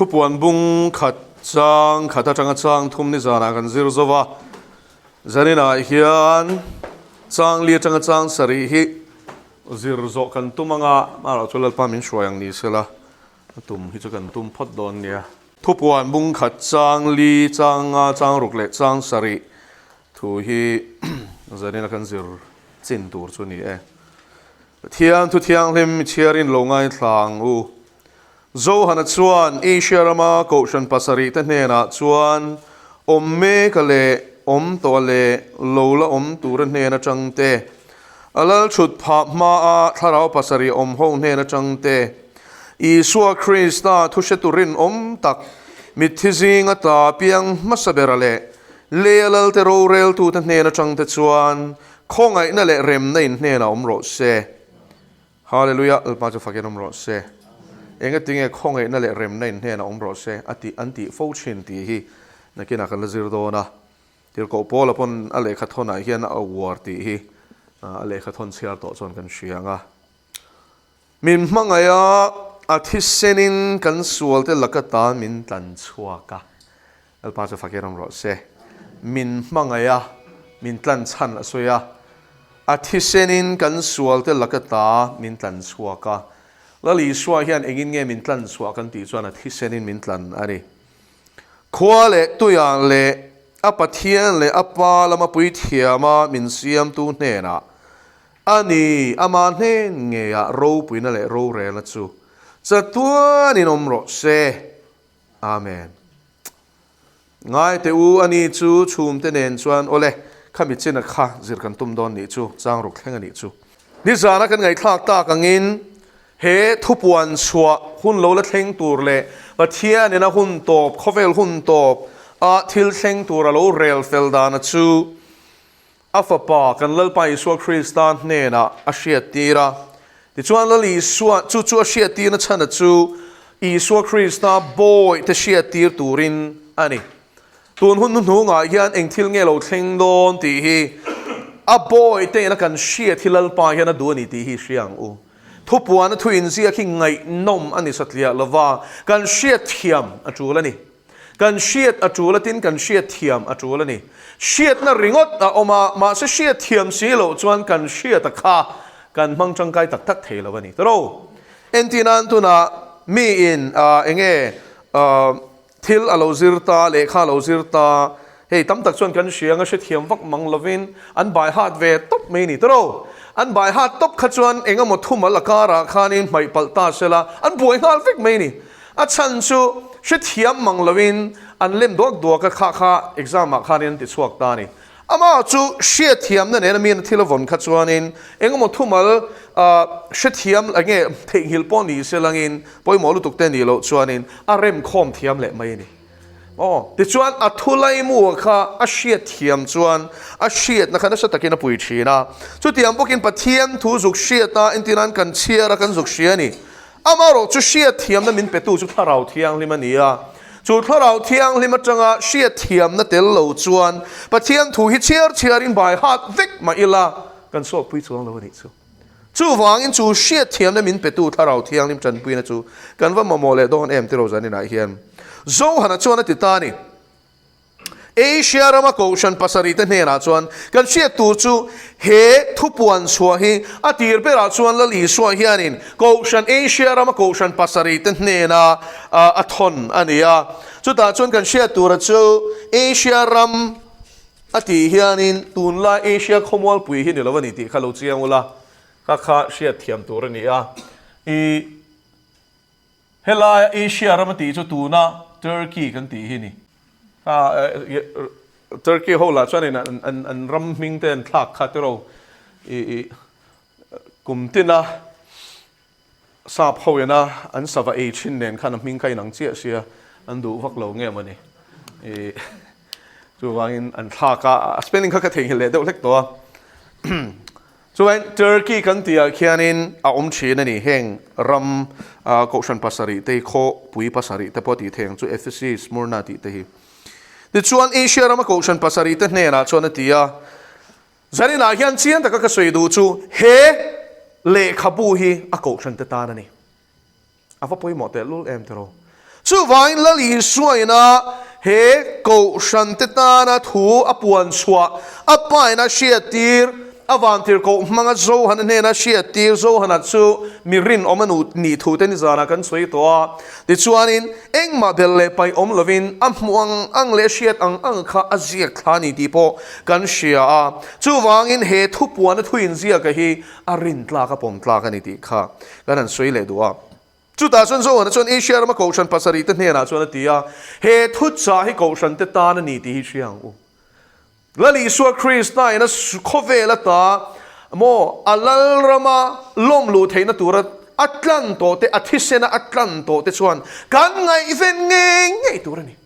Thupuan bung khat chang khat atanga chang thum ni zanah kan zir zo va, zaninah hian chang li atanga chang sarih hi zir zawh kan tum anga, amaherawhchu Lalpa min hruai ang ni sela a tum hi chu kan tum phawt dawn nia. Thupuan bung khat chang li, chang nga, chang ruk leh chang sarih thu hi zanina kan zir chin tur chu ni e. Pathian thu thianghlim chhiarin lo ngaithla ang u. Johana chuan Asia rama kohhran pasarih te hnenah chuan awm meka leh awm tawh leh lo la awm tura hnen atang te, a lal thut phah hmaa thlarau pasarih awm ho hnen atang te, Isua Krista thu hre turin awm tak mitthi zinga ta piang hmasa bera leh lei a lalte roreltute hnen atang te chuan Khawngaihna leh remna in hnenah awm rawh se. Hallelujah, Lalpa chu fakin awm rawh se. Engatinge khawngaihna leh remna in hnenah awm rawh se a tih an tih fo thin tih hi nakinah kan la zir dawn a. Tirhkoh Paula pawn a lehkha thawnah hian a uar tih hi a lehkha thawn chhiar tawh chuan kan hria ang a. Min hmangaih a, a thisenin kan sualte laka tan min tlan chhuak a. Lalpa chu fakir awm rawh se. Min hmangaih a, min tlan chhan a sawi a. A thisenin kan sualte laka ta min tlan chhuak a. Lal Isua hian engin nge min tlan chhuah kan tih chuan a thisenin min tlan a ni. Khua leh tuiah leh a Pathian leh a Pa lama puithiama min siamtu hnenah a ni, ama hnen ngeiah ropuina leh rorelna chu chatuanin awm rawh se. Amen. Ngai teh u, ani chu chhumte nen chuan awle, khami china kha zir kan tum dawn nih chu, chang ruk thleng a nih chu. Nizana kan ngaihthlak tak angin he thupuan chhuah hun lo la thleng tur leh Pathianin a hun tawp, khawvel hun tawp a thil thleng tur a lo rel fel dana chu a Fapa kan Lalpa Isua Krista hnenah a hriattir a. Tichuan Lal Isua chu chu a hriattirna chhana chu Isua Krista bawihte hriattir turin a ni. Tun hun hnuhnungah hian eng thil nge lo thleng dawn tih hi a bawihte ina kan hriat hi Lalpa hian a duh a ni tih hi hria ang u. Thupuana thu inziak hi ngaihnawm a ni satliah lova, kan hriatthiam a tul a ni. Kan hriat a tul a tin kan hriat thiam a tul a ni. Hriatna ringawt a awm a, mahse hriat thiam si loh chuan kan hriat a kha kan hmang tangkai tak tak thei lo a ni. Tawrh entir nan tunah miin eng nge thil a lo zir ta, lehkha a lo zir ta, hei tam tak chuan kan hria anga hrethiam vak mang lovin an bai hat ve tawp mai a ni. Tawrh an bai hat tawp kha chuan eng emaw thumal a karah khanin hmaih palh ta sela an buai nghal vek mai a ni. A chhan chu hrethiam mang loin an lem duak duak a, kha kha exam ah khanin an ti chhuak ta a ni. Amah chu hriatthiamna nena miin a thil a vawn kha chuanin engemaw thumal hrethiam enge theihnghilh pawh ni se langin pawimawh lutuk te nih loh chuanin a remkhawm thiam leh mai a ni. Aw, tichuan a thu laimu kha a hriatthiam chuan a hriatna kha nasa takin a pui thin a. Chutiang bawkin Pathian thu zuk hriata entirnan kan chhiar a kan zuk hria a ni. Amaherawh chu hriatthiamna min petu chu Thlarau Thianghlim a ni a. Chu Thlarau Thianghlim atanga hriatthiamna tel lo chuan Pathian thu hi chhiar chhiarin bai hat vek mah ila kan sawtpui chuang lo a nih chu. Chuvangin chu hriatthiamna min petu Thlarau Thianghlim tanpuina chu kan va mamawh leh dawn em tiraw zaninah hian Johana chuan a ti ta a ni. Asia rama kohhran pasarihte hnenah chuan kan hriat tur chu he thupuan chhuah hi a tir berah chuan Lal Isua hianin kohhran Asia rama kohhran pasarihte hnena a thawn a ni a. Chutah chuan kan hriat tura chu Asia ram a tih hianin tunlai Asia khawmualpui hi ni lo a ni tih kha lo chiang ula, kha kha hriat thiam tur a ni a. I Helaia Asia ram a tih chu tuna Turkey kan tih hi ni. Turkey ho lah chuanin an ram hming te an thlak kha tiraw i kum tina sap ho ina an sava ei thin nen khan a hming kha inang chiah sia an duh vak lo nge mawni i chuvangin an thlak a a spelling kha ka theihnghilh leh deuh hlek tawh a. Chuan Turkey kan tih ah khianin a awm thin a ni. Heng ram kohhran pasarih te hi khawpui pasarih te pawh tih theih ang chu Ephesus, Smyrna tih te hi. Tichuan Asia rama kohhran pasarih te hnenah chuan a ti a, Zaninah hian chiang taka ka sawi duh chu he lehkhabu hi a kohhran te tan a ni. A va pawimawh teh lul em tiraw? Chuvangin Lal Isuaina he Kohhrante tana thu a puan chhuah, a paina hriattir, a vantirhkoh hmanga Johana hnena hriattir, Johana chu mi rinawm a nih thu te nizanah kan sawi tawh a. Tichuanin engmah belh leh paih awm lovin a hmuh ang ang leh hriat ang ang kha a ziak thla a ni tih pawh kan hria a. Chuvangin he thupuana thu inziaka hi a rintlak a pawmtlak a ni tih kha kan han sawi leh duh a. Chutah chuan Johana chuan Asia rama Kohhran pasarihte hnenah chuan a ti a, He thuchah hi Kohhrante tan a ni tih hi hria ang u. Lal Isua Krista ina khawvel ata maw a lal rama lawm luh theihna tura a tlan tawh te, a thisena a tlan tawh te chuan kan ngaihven ngei ngei tur a ni.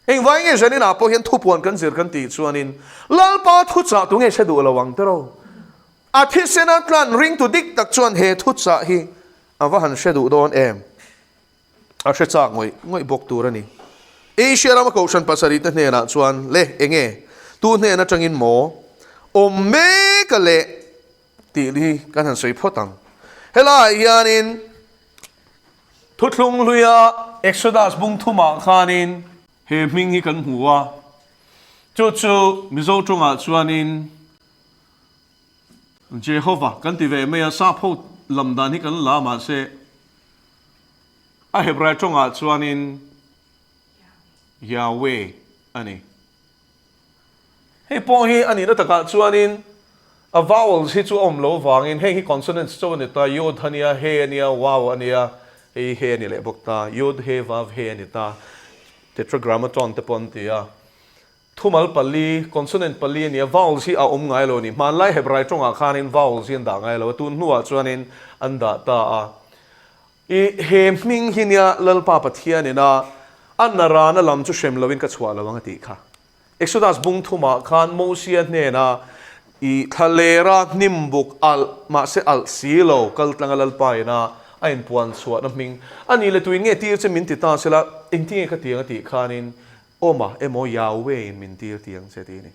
Engvai nge Janina pawh hian thupuan kan zir kan tih chuanin Lalpa thuchah tu nge hre duh lo ang tiraw? A thisena tlan ringtu dik tak chuan he thuchah hi A va han hre duh dawn em? A hre chak ngawih ngawih bawk tur a ni. Asia rama Kohhran pasarihte hnenah chuan, Le, enge? Tu hnen atangin maw? Awm mek a leh tih hi kan han sawi phawt ang. Helaiah hianin Thuthlung hluia Exodus bung thumah khanin he hming hi kan hmu a, chu chu Mizo tawngah chuanin Jehova kan ti ve mai a, sap ho lam dan hi kan la mahse a Hebrai tawngah chuanin Yahweh a ni. Hei pawh hi a nihna takah chuanin a vowels hi chu a awm lo vangin heng hi consonants chauh a ni ta, yod a nia, he a nia, waw a nia, hei he a ni leh bawk ta, yod, he, vav, he a ni ta, tetragrammaton te pawh an ti a. Thumal pali, consonant pali a nia, vowels hi a awm ngai lo a ni. Hmanlai Hebrai tawngah khanin vowels hi an dah ngai lo a, tun hnuah chuanin an dah ta a. I he hming hi nia Lalpa Pathianin a a narana lam chu hrem loin ka chhuah lo ang a tih kha. Exodus bung thumah khan Mosia hnena i thlalera hnimbuk alh mahse alh si lo kal tlanga Lalpa ina a inpuan chhuahna hming a ni le tuin nge tir che min ti ta sela engtinge ka tiang a tih khanin Awma emaw Yahweh in min tir ti ang che tih a ni.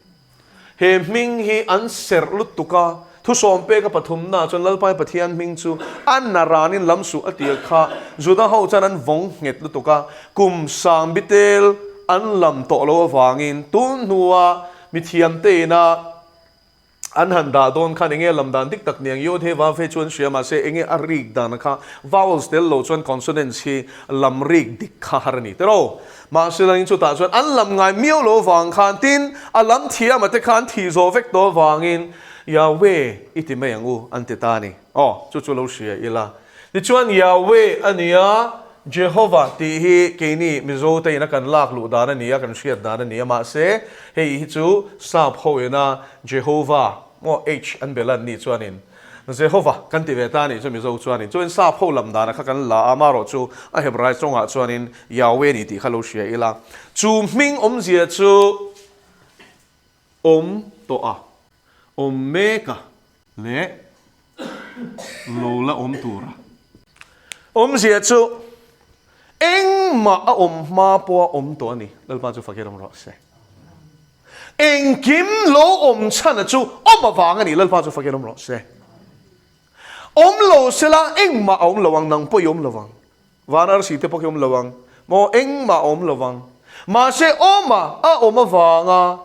He hming hi an serh lutuk a, thusawm peka pathumna chuan Lalpai Pathian hming chu a naranin lam suh a tir kha Juda ho chuan an vawng nghet lutuk a, kum sang bitel an lam tawh lo avangin tun hnua mithiamte ina An han dah dawn khan enge lam dan dik tak niang Yod He Vav He chu an hria mahse enge a rik dan kha vowels tel lo chuan consonants hi lam rik dik kha har a ni tiraw. Mahse langin chutah chuan an lam ngai miau lo vang khan tin a lam thiam a te kha an thih zawh vek tawh avangin Yahweh i ti mai ang u an ti ta a ni. Aw chu chu lo hria ila. Tichuan Yahweh a ni a, Jehovah tih hi keini Mizo te ina kan lak luh dan a ni a, kan hriat dan a ni a, mahse hei hi chu sap ho ina Jehovah maw H an bel an nih chuanin Jehovah kan ti ve ta a nih chu Mizo chuanin chuan sap ho lam dana kha kan la a, amaherawh chu a Hebrai tawngah chuanin Yahweh a ni tih kha lo hria ila. Chu hming awmzia chu awm tawh a, awm mek a leh lo la awm tura awmzia chu engmah a awm hma pawha awm tawh a ni. Lalpa chu fakir awm rawh se. Engkim lo awm chhana chu awm avang a ni. Lalpa chu fakir awm rawh se. Awm lo sela engmah a awm lo ang, nang pawh i awm lo ang. Van arsi te pawh khi awm lo ang maw? Engmah a awm lo vang. Mahse awma a awm avanga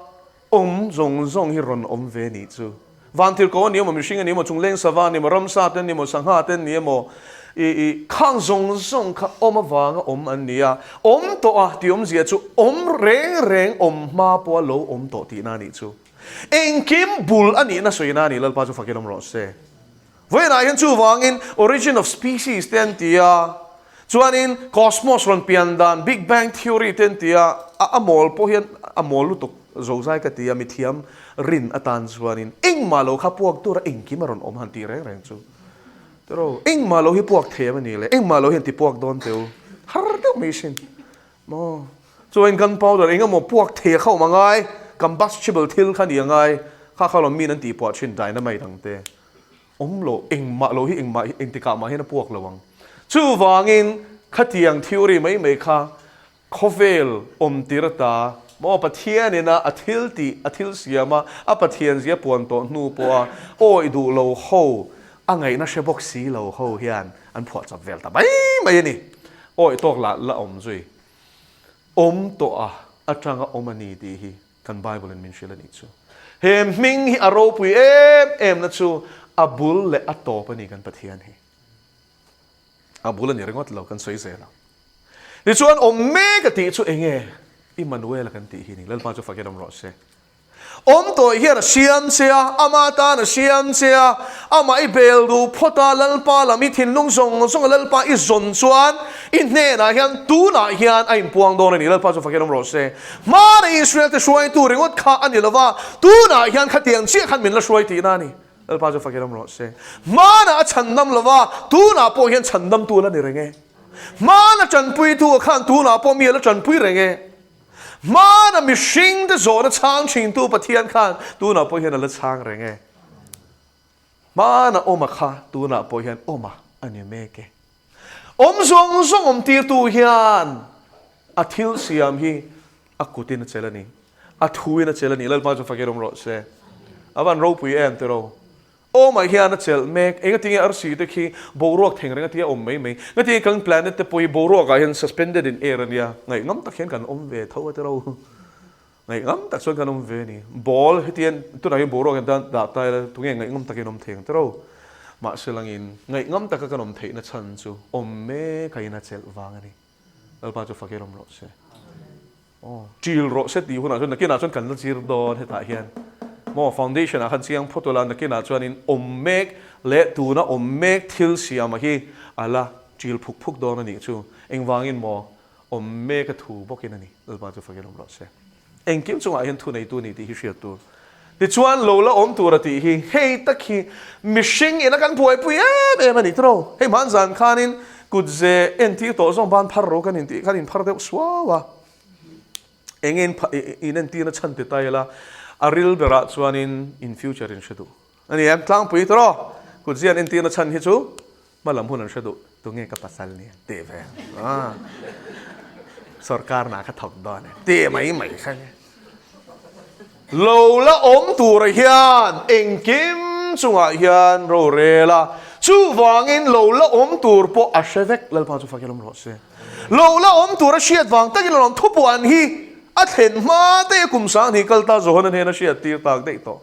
awm zawng zawng hi rawn awm ve nih chu. Van thilko a ni emaw, mihring a ni emaw, chungleng sava a ni emaw, ramsa te an ni emaw, sangha te an ni emaw, i i khang zawng zawng kha awm avanga awm an ni a. Awm tawh a tih awmzia chu awm reng reng awm hma pawha lo awm tawh tihna a nih chu. Engkim bul a nihna sawina a ni Lalpa chu fakin awm rawh se. Vawiinah hian chuvangin origin of species te an ti a, chuanin cosmos rawn pian dan, big bang theory te an ti a, a mawl pawh hian a mawl lutuk zozai ka ti a, mithiam rin atan chuanin engmah lo kha puak tura engkim a rawn awm han tih reng reng chu. Tiraw, engmah lo hi puak thei em a ni le, engmah lo hian ti puak dawn teh u, har deuh mai sin. Maw? Chuan gunpowder eng emaw puak thei a kha awm a ngai, combustible thil kha ni a ngai, kha kha lawm min an tih puah thin dynamite ang te. Awm lo, engmah lo hi engmah hi engtikah mah hian a puak lo ang. Chuvangin khatiang theory mai mai kha khawvel awm tir ata maw Pathianin a a thil tih, a thil siam a, a Pathian zia puan tawh hnu pawha awih duh lo ho, a ngaihna hre bawk si lo ho hian an phuah chawp vel ta mai mai a ni. Awih tawk lah la awm zui. Awm tawh a atanga awm a ni tih hi kan Bible in min hrilh a nih chu. He hming hi a ropui em em na chu a bul leh a tawp a ni kan Pathian hi. A bul a ni ringawt lo kan sawi zel ang. Tichuan awm mek a tih chu enge Immanuel a kan tih hi ni. Lalpa chu fakin awm rawh se. Awm tawh hian a siam che a, ama tan a siam che a, amah i bel duh phawt a, Lalpa lam i thinlung zawng zawng a Lalpa i zawn chuan i hnenah hian tunah hian a inpuang dawn a ni. Lalpa chu fakin awm rawh se. Hmana Israel te hruaitu ringawt kha a ni lo va, tunah hian khatiang chiah khan min la hruai tihna a ni. Lalpa chu fakin awm rawh se. Hmana a chhandam lo va, tunah pawh hian chhandamtu a la ni reng e. Hmana tanpuitu a khan tunah pawh mi a la tanpui reng e. Hmana mihringte zawhna chhang thintu Pathian khan tunah pawh hian a la chhang reng e. Hmana awma kha tunah pawh hian awma a ni mek e. Awm zawng zawng awm tirtu hian a thil siam hi a kutin a chelh a ni. A thuin a chelh a ni. Lalpa chu fakin awm rawh se. A van ropui em tiraw? Awmah hian a chelh mek. Engatinge arsi te khi boruak theng reng atia awm mai mai. Ngatinge kan planet te pawh hi boruakah hian suspended in air ania. Ngaihngam tak hian kan awm ve tho a tiro. Ngaihngam tak chuan kan awm ve a ni. Ball hetiang tunah hian boruak hian dah dah ta ila tunge ngaihngam takin awm thei ang tiro. Mahse langin ngaihngam taka kan awm theihna chhan chu awm mek a in a chelh vang a ni. Lalpa chu fakin awm rawh se. Aw, ṭil rawh se tih hunah chuan nakinah chuan kan la zir dawn hetah hian maw foundation ah khan chiang phawt ula nakinah chuanin awm mek leh tuna awm mek thil siama hi a la ṭil phuk phuk dawn a nih chu. Engvangin maw awm mek a thu bawkin a ni. Lalpa chu fakin awm rawh se. Engkim chungah hian thuneitu a ni tih hi hriat tur. Tichuan lo la awm tur a tih hi hei tak hi mihring ina kan buaipui em em a ni tiraw? Hei hmanzan khanin kutze entir tawh zawng ban phar ro kan intih khan inphar deuh suau a. Enge in entirna chhan ti ta ila a ril berah chuanin in future in hre duh a ni em? Tlangpui tiraw? Kutze an entirna chhan hi chu Hma lam hun an hre duh, tunge ka pasal nia tih ve a, sorkar hna kha thawk dawn e tih mai mai kha nia. Lo la awm tura hian engkim chungah hian rorel a, chuvangin lo la awm tur pawh a hre vek, Lalpa chu fakin awm rawh se. Lo la awm tura hriat vang takin a lawm thupuan hi a thlen hma daih a kum 2000 kal ta Johana hnena hriat tir tak daih tawh.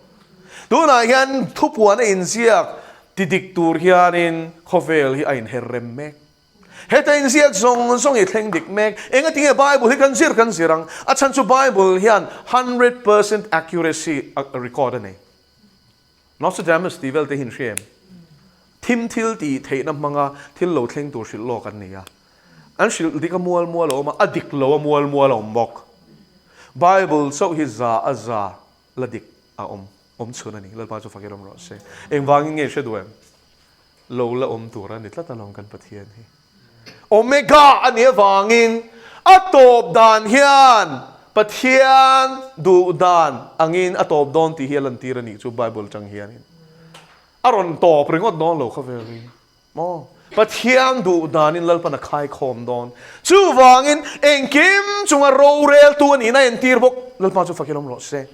Tunah hian thupuan a inziak ti dik tur hianin khawvel hi a inher rem mek. Heta inziak zawng zawng hi thleng dik mek. Engatinge Bible hi kan zir kan zir ang? A chhan chu Bible hian 100% accuracy a record a nei. Nostradamus tih vel te hi in hria em? Thim thil tih theihna hmanga thil lo thleng tur hrilh lawk an ni a. An hrilh dik a mual mual a awm a, a dik lo a mual mual a awm bawk. Bible chauh hi za a za la dik a awm awm chhun a ni. Lalpa chu fakin awm rawh se. Engvangin nge hre duh em? Lo la awm tur a ni tlat alawm kan Pathian hi. Omega a nih avangin a tawp dan hian Pathian duh dan angin a tawp dawn tih hi a lantir a nih chu Bible atang hianin. A rawn tawp ringawt dawn lo khawvel hi. Maw? Pathian duh danin Lalpan a khaikhawm dawn. Chuvangin engkim chunga roreltu a nihna a entir bawk. Lalpa chu fakin awm rawh se.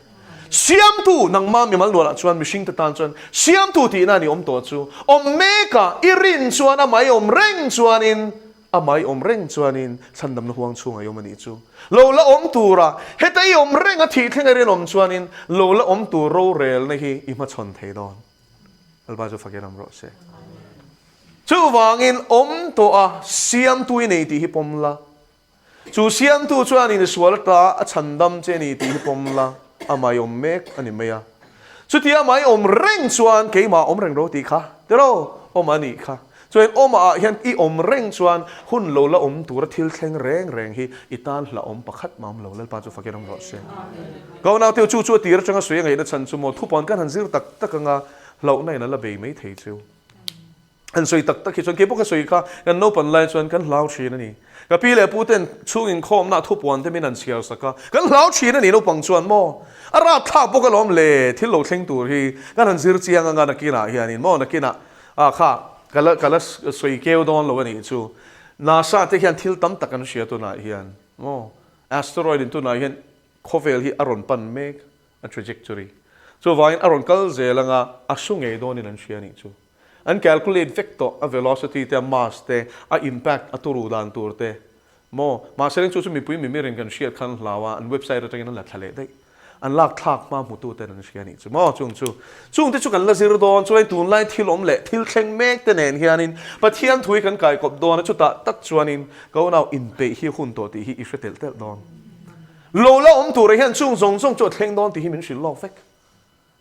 Siamtu, nangmah mimal nualah chuan mihringte tan chuan siamtu tihna a ni awm tawh chu. Awm mekah i rin chuan amah i awm reng chuanin amah i awm reng chuanin chhandamna huang chhungah i awm a nih chu. Lo la awm tura heta i awm reng a thih thleng a rinawm chuanin lo la awm tur rorelna hi i hmachhawn thei dawn. Lalpa chu fakin awm rawh se. Chuvangin awm tawh a siamtu i nei tih hi pawm la. Chu siamtu chuan insual ata a chhandam che ni tih hi pawm la, amah i awm mek a ni mai a. Chutia amah i awm reng chuan keimah awm reng ro tih kha tiraw awm a nih kha. Chuan awmah ah hian i awm reng chuan hun lo la awm tura thil thleng reng reng hi i tan hlauhawm pakhat mah awm lo. Lalpa chu fakin awm rawh se. Ka unau teu chu chu a tir atanga sawi a ngaihna chhan chu maw thupuan kan han zir tak tak anga hlauhna in a la bei mai thei chu. Han sawi tak tak hi chuan keipawh ka sawi kha kan naupan lai chuan kan hlau thin a ni. Ka pi leh pu ten chhung inkhawmna thupuan te min han chhiar sak a, kan hlau thin a ni naupang chuan maw a rapthlak bawk alawm le thil lo thleng tur hi kan han zir chiang anga nakinah hianin maw nakinah Ah kha, ka la ka la sawi keu dawn lo a nih chu. NASA te hian thil tam tak an hria tunah hian maw? Asteroid in tunah hian khawvel hi a rawn pan mek a trajectory. Chuvangin a rawn kal zel anga a su ngei dawnin an hria a nih chu. An calculate vek tawh, a velocity te, a mass te, a impact, a turu dan tur te. Maw? Mahse ring chu chu mipui mimirin kan hriat khan an hlau a, an website atangin an la thla leh daih. An lak thlak hma hmutu ten an hria nih chu maw? Chung chu. Chungte chu kan la zir dawn, chuan tunlai thil awm leh thil thleng mek te nen hianin Pathian thu hi kan kaikawp dawn a, chutah tak chuanin ka unau inpeih hi hun tawh tih hi i hre telh telh dawn. Lo la awm turah hian chung zawng zawng chu a thleng dawn tih hi min hrilh lawk vek.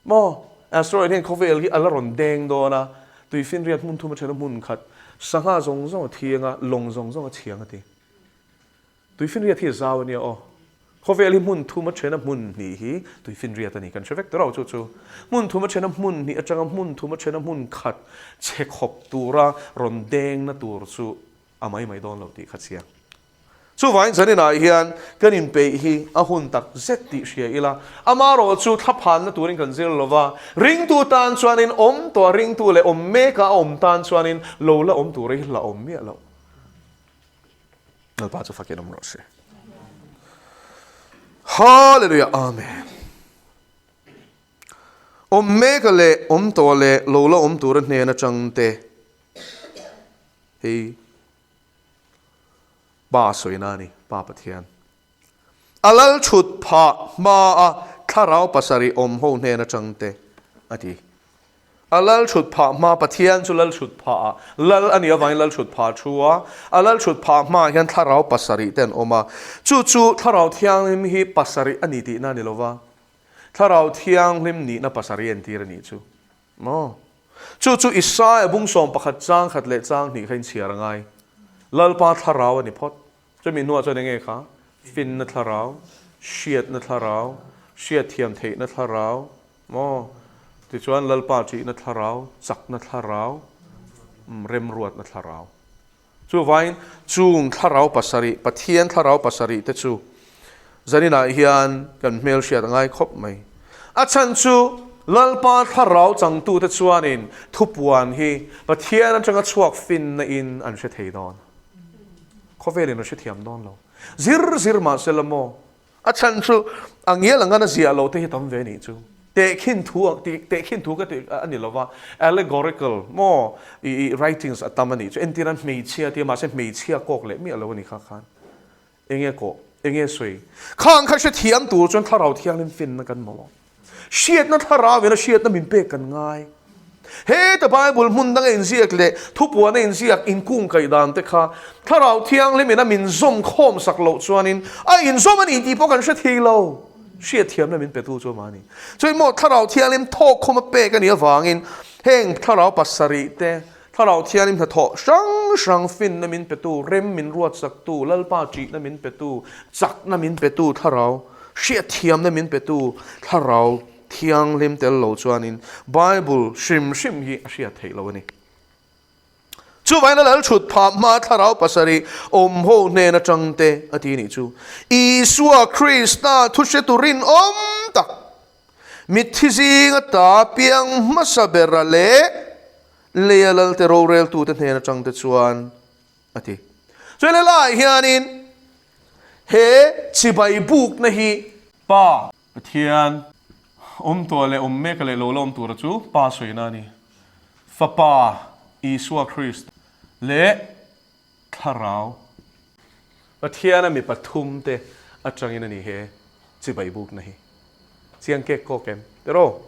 Maw? Asteroid hian khawvel hi a la rawn deng dawn a, tuifinriat hmun thum a then a hmun khat, sangha zawng zawng a thiang a, lawng zawng zawng a chhiang a ti. Tuifinriat hi a zau a nia aw. Khawvel hi hmun thum a then a hmun hnih hi tuifinriat a ni. Kan hre vek tawh lo chu chu. Hmun thum a then a hmun hnih atanga hmun thum a then a hmun khat chhe khawp tura rawn dengna tur chu a mai mai dawn lo tih kha chiang. Chuvangin zaninah hian kan inpeih hi a hun tak zet tih hria ila, amarawh chu thlaphanna turin kan zir lo va, ringtu tan chuanin awm tawh a ringtu leh awm meka a awm tan chuanin lo la awm tur hi la awm miah lo. Lalpa chu fakin awm rawh se. Hallelujah Amen. Awm meka leh awm tawh leh lo la awm tura hnen atang te hei Pa sawina a ni, Pa Pathian. A lal chhut phah hmaa thlarau pasarih awm ho hnen atang te a ti. A lal chhut phah hma, Pathian chu lal chhut phah ah, lal a nih avangin lal chhut phah a thu a, a lal chhut phah hmaah hian thlarau pasarih te an awm a. Chu chu Thlarau Thianghlim hi pasarih a ni tihna a ni lova, Thlarau Thianghlim nihna pasarih a entir a nih chu. Maw? Chu chu Isaia bung 11 chang khat leh chang hnih kha inchhiar a ngai. Lalpa thlarau a ni phawt. Chumi hnuah chuan enge kha? Finna thlarau, hriatna thlarau, hriatthiam theihna thlarau, maw? Tichuan Lalpa ṭihna thlarau, chakna thlarau, remruatna thlarau. Chuvain chung thlarau pasarih, Pathian thlarau pasarih te chu zaninah hian kan hmelhriat a ngai khawp mai. A chhan chu Lalpa thlarau changtute chuanin thupuan hi Pathian atanga chhuak finna in an hre thei dawn. Khawvelin an hrethiam dawn lo. Zir zir mahse la maw? A chhan chu a ngial ang a ziah loh te hi tam ve nih chu. Tehkhin thu ang tih tehkhin thu ka tih a ni lova, allegorical maw i i writings a tam a nih chu. Entir an hmeichhia tia mahse hmeichhia kawk leh miah lo a ni kha khan. Enge kawh? Enge sawi? Khang kha hrethiam tur chuan thlarau thianghlim finna kan mamawh. Hriatna thlarau ina hriatna min pek kan ngai. Heta Bible hmun danga inziak leh thupuana inziak inkung kaih dan te kha Thlarau Thianghlim ina min zawm khawm sak loh chuanin a inzawm a ni tih pawh kan hre thei lo. Hriatthiamna min petu chu amah a ni. Chuan maw Thlarau Thianghlim thawk khawm a pek a nih avangin heng Thlarau pasarih te, Thlarau Thianghlim hnathawh hrang hrang finna min petu, rem min ruatsaktu, Lalpa ṭihna min petu, chakna min petu Thlarau, hriatthiamna min petu Thlarau Thianghlim tel lo chuanin Bible hrim hrim hi a hriat theih lo a ni. Chuvain a lal chhut phah hma Thlarau pasarih awm ho hnen atang te a ti nih chu. Isua Krista thuhretu rinawm tak, mitthi zinga ta piang hmasa bera leh leia lalte roreltute hnen atang te chuan a ti. Chuan helaiah hianin he chibai bukna hi Pa Pathian awm tawh leh awm mek leh lo la awm tura chu Pa sawina a ni. Fapa Isua Krista leh Thlarau Pathiana mi pathumte atangin a ni he chibai bukna hi. Chiang kek kawk em? Tiraw?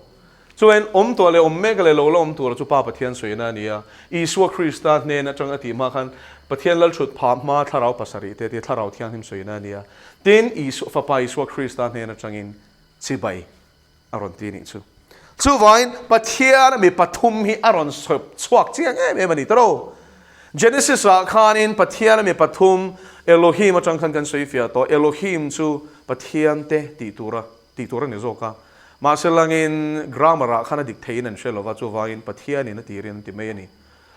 Chuan awm tawh leh awm mek leh lo la awm tura chu Pa Pathian sawina a ni a. Isua Krista hnen atang a tih hma khan Pathian Lalthut phah hma Thlarau pasarih te tia Thlarau Thianghlim sawina a ni a. Tin, Isua, Fapa Isua Krista hnen atangin chibai a rawn ti nih chu. Chuvain Pathian mi pathum hi a rawn chhuak chiang em em a ni tawh. Genesis ah khanin Pathian mi pathum Elohim atang khan kan sawi fiah tawh. Elohim chu Pathian te tih tura tih tur a ni zawk a. Mahse langin grammar ah khan a dik theiin an hre lova, chuvangin Pathianin a tirin an ti mai a ni.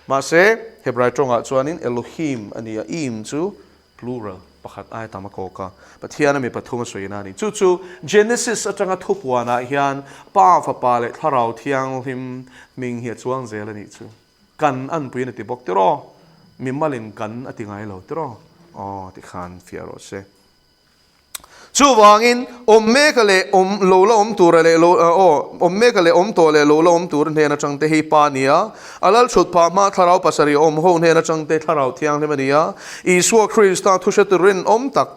Mahse Hebrai tawngah chuanin Elohim a ni a, im chu Plural, pakhat ai tam a kawk a, Pathian a mi pathum a sawi a ni. Chu chu Genesis atanga thupuanah hian Pa, Fapa leh Thlarau Thianghlim hming hi a chuang zel a nih chu. Kan anpuiin a ti bawk tiraw? Mimalin kan a ti ngai lo tiraw? Aw, tikhan fiah rawh se. Chuvangin, awm meka leh awm lo la awm tura leh lo aw, awm meka leh awm tawh leh lo la awm tur hnen atang te hi Pa a ni a, a lal chhut phah hma Thlarau pasarih awm ho hnen atang te Thlarau Thianghlim a ni a, Isua Krista thuhretu rinawm tak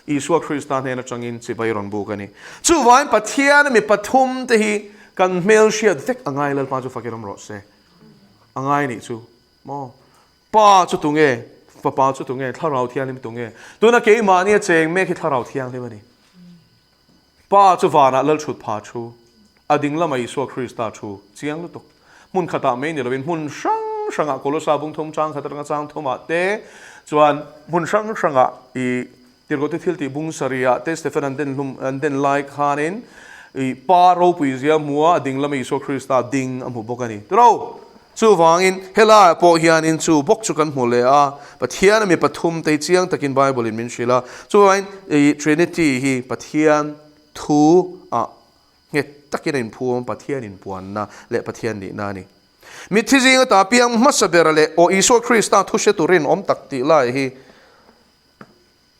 Isua Krista hnen atangin chibai rawn buk a ni. Chuvangin Pathian mi pathum te hi kan hmelhriat vek a ngai Lalpa chu fakin awm rawh se. A ngai nih chu maw? Pa chu tunge? Fapa chu tunge? Thlarau Thianghlim tunge? Tuna keimahni a cheng mek hi Thlarau Thianghlim a ni. Pa chu vanah Lalchhut pha thu, a ding lama Isua Krista thu chiang lutuk. Hmun khatah mai ni lovin hmun hrang hrangah Kolosa bung thum chang khat atanga chang thumah te chuan hmun hrang hrangah i Tirhkohte thil tih bung sarihah te Stephen an den hlum an den lai khanin i Pa ropui zia hmu a, a ding lama Isua Krista ding a hmu bawk a ni. Tiro! Chuvangin helaiah pawh hianin chu bawk chu kan hmu leh a, Pathian a mi pathum te hi chiang takin Bible in min hrilh a. Chuvangin i Trinity hi Pathian thu ah nghet takin a inphuam, Pathian inpuanna leh Pathian nihna a ni. Mitthi zinga ta piang hmasa bera leh aw Isua Krista thu hre turin awm tak tih lai hi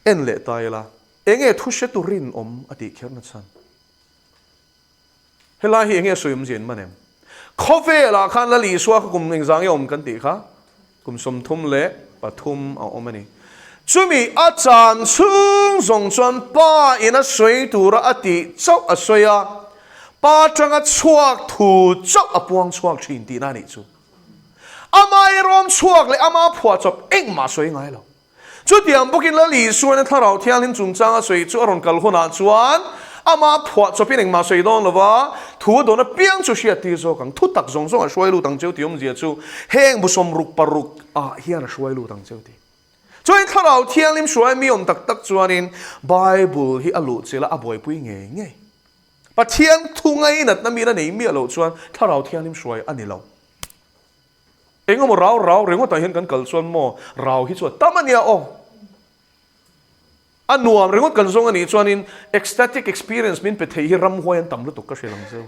En leh ta ila, enge thu hretu rinawm a tih kher nachhan? Helai hi enge sawi awmzia in man em? Khawvelah khan Lal Isua kha kum engzang nge awm kan tih kha? Kum 33 a awm a ni. Chumi a chan chhung zawng chuan Pa in a sawi tura a tih chauh a sawi a, Pa tanga chhuak thu chauh a puang chhuak thin tihna a nih chu. Ama irawm chhuak leh ama phuahchawp engmah sawi ngai lo. Chutiang bawkin Lal Isuain a Thlarau Thianghlim chungchanga sawi chu a rawn kal hunah chuan amah phuahchawpin engmah sawi dawn lo va, thu a dawn apiang chu hriattir zawk ang, thu tak zawng zawng a hruai lut ang cheu tih awmzia chu heng bu 66 ah hian a hruai lut ang cheu tih. Chuanin Thlarau Thianghlim hruai mi awm tak tak chuanin Bible hi a luhchilh a, a buaipui ngei ngei. Pathian thu ngainatna mi la nei miah loh chuan Thlarau Thianghlim hruai a ni lo. Eng emaw rau rau ringawtah hian kan kal chuan maw rau hi chu a tam a nia aw. A nuam ringawt kan zawng a nih chuanin ecstatic experience min pe thei hi ramhuai an tam lutuk ka hrilh ang cheu.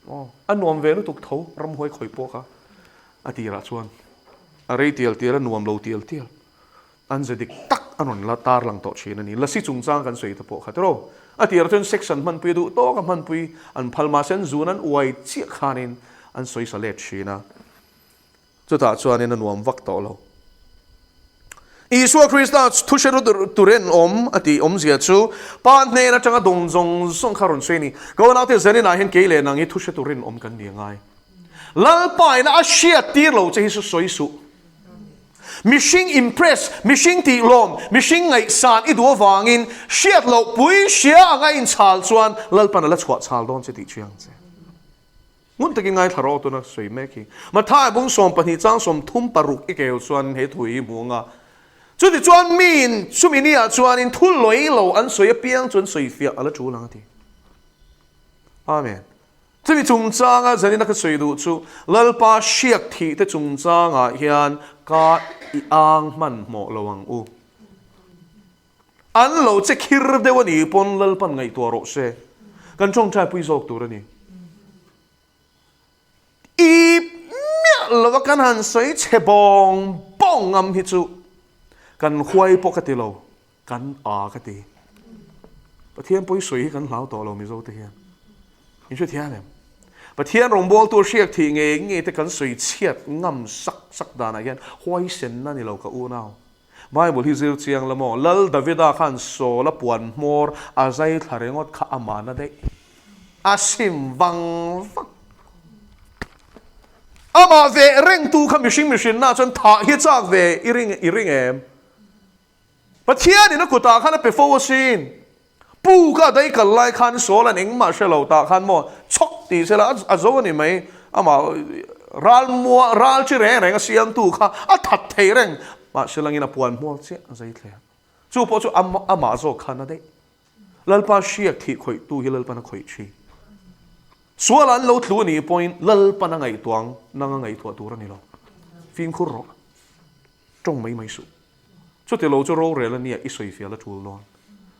Aw, a nuam ve lutuk tho ramhuai khawih pawh kha a tirah chuan a rei tial tial a nuam lo tial tial. An ze dik tak a rawn la tar lang tawh thin a ni. Lasi chungchang kan sawi ta pawh kha tiraw. A tirah chuan sex an hmanpui a duh tawk a hmanpui an phal mahse an zun an uai chiah khanin an sawi sa let thin a. Chutah chuanin a nuam vak tawh lo. Isua Krista thu hre turin awm a tih awmzia chu Pa hnen atanga dawng zawng zawng kha rawn sawi a ni. Ka unaute zaninah hian kei leh nang hi thu hre turin awm kan ni angai. Lalpa ina a hriat tir lo che hi chu sawi suh. Mihring impress, mihring tih lawm, mihring ngaihsan i duh avangin hriat loh pui hria anga inchhal chuan Lalpan a la chhuah chhal dawn che tih chiang che. Ngun takin ngaithla rawh tuna sawi mek hi. Mathai bung 12 chang 36 i keu chuan he thu hi hmu anga. Chuti chuan miin chumi ni ah chuanin thu lawih lo an sawi apiang chu an sawi fiah a la tul ang a ti. Amen. Chumi chungchanga zanina ka sawi duh chu Lalpa hriak thih te chungchangah hian ka i ang hmanhmawh lo ang u. An lo che khir deuh a nih pawn Lalpan ngaihtuah rawh se. Kan tawngtai pui zawk tur a ni. I miah lova kan han sawi chhe bawng bawng ngam hi chu kan huai pawh ka ti lo. Kan a ka ti. Pathian pawi sawi hi kan hlau tawh lo Mizo te hian. In hre thiam em? Pathian rawngbawltu hriak thih ngei ngei te kan sawi chhiat ngam sak sak danah hian huaisenna ni lo ka unau. Bible hi zir chiang la maw? Lal Davida khan Saul a puan hmawr a zai thla ringawt kha a mahna daih. A sim vang vang. Amah veh rengtu kha mihring mihrinna chuan thah hi chak ve i ring i ring em? Pathianin a kutah khan a pe fo asin. Pu ka dai kal lai khan Saul an engmah hre lo tah khan maw chhawk ti sela a zo a ni mai. Amah ral mua ral chi reng reng a siamtu kha a that thei reng. Mahse langin a puan hmual chiah a zai thleng. Chu pawh chu amah zawk khan a daih. Lalpa hriak thih khawihtu hi Lalpan a khawih thin. Sual an lo tlu a nih pawhin Lalpan a ngaihtuah ang nang a ngaihtuah tur a ni lo. Fimkhur rawh. Tawng mai mai suh. Chuti lo chu rorel a nia i sawi fial a tul dawn.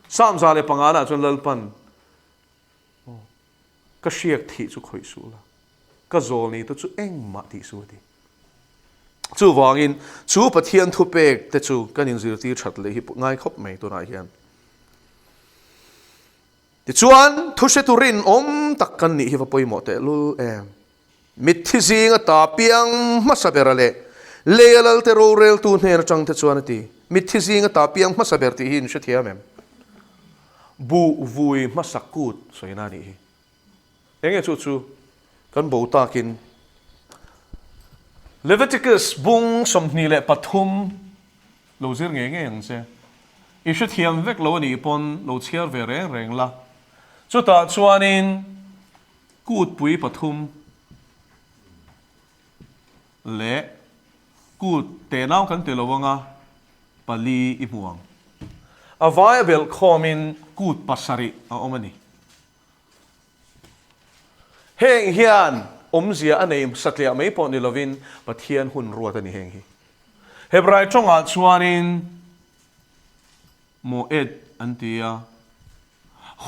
Sam 105 nah chuan Lalpan, Aw, ka hriak thih chu khawih suh la, ka zawl ni te chu engmah tih suh a ti. Chuvangin chu Pathian thupek te chu kan inzirtir that leh hi ngai khawp mai tunah hian. Tichuan, thuhretu rinawm tak kan nih hi va pawimawh tehlul em? Mitthi zinga ta piang hmasa bera leh leia lalte roreltu hnen atang te chuan a ti. Mitthi zinga ta piang hmasa ber tih hi in hrethiam em? Buh vui hmasa kut sawina a nih hi. Enge chu chu kan bo takin Leviticus bung 23 lo zir ngei ngei ang che. I hrethiam vek lo a nih pawn lo chhiar ve reng reng la. Chutah chuanin kutpui pathum leh kut tenau kan ti lo anga pali i hmu ang. A vaia belh khawmin kut pasarih a awm a ni. Heng hian awmzia a nei satliah mai pawh ni lovin Pathian hun ruat a ni heng hi. Hebrai tawngah chuanin Moed an ti a,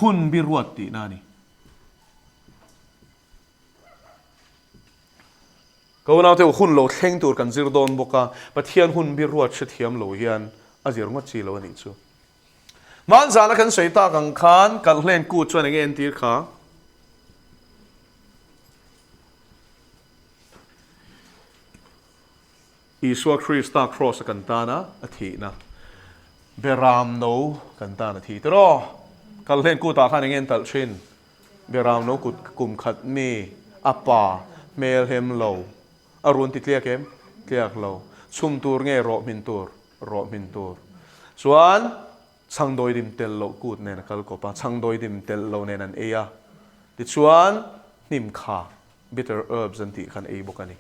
hun bi ruat tihna a ni. Ka unaute u, hun lo thleng tur kan zir dawn bawk a, Pathian hun bi ruat hrethiam lo hian a zir ngawt chi lo a nih chu. Hmanzana kan sawi tak ang khan Kalhlen kut chuan enge entir kha? Isua Krista Kraws a kan tana a thihna, Beram no kan tan a thi tiraw? Kalhlen kutah khan enge an talh thin? Beram no kut kum khat mi a pa hmel hem lo a run ti tliak em? Tliak lo. Chhum tur nge rawh hmin tur? Rawh hmin tur. Chuan chhangdawidim tel loh kut nen a kal kawp a, chhangdawidim tel lo nen an ei a. Tichuan hnim kha, bitter herbs an tih khan ei bawk a ni.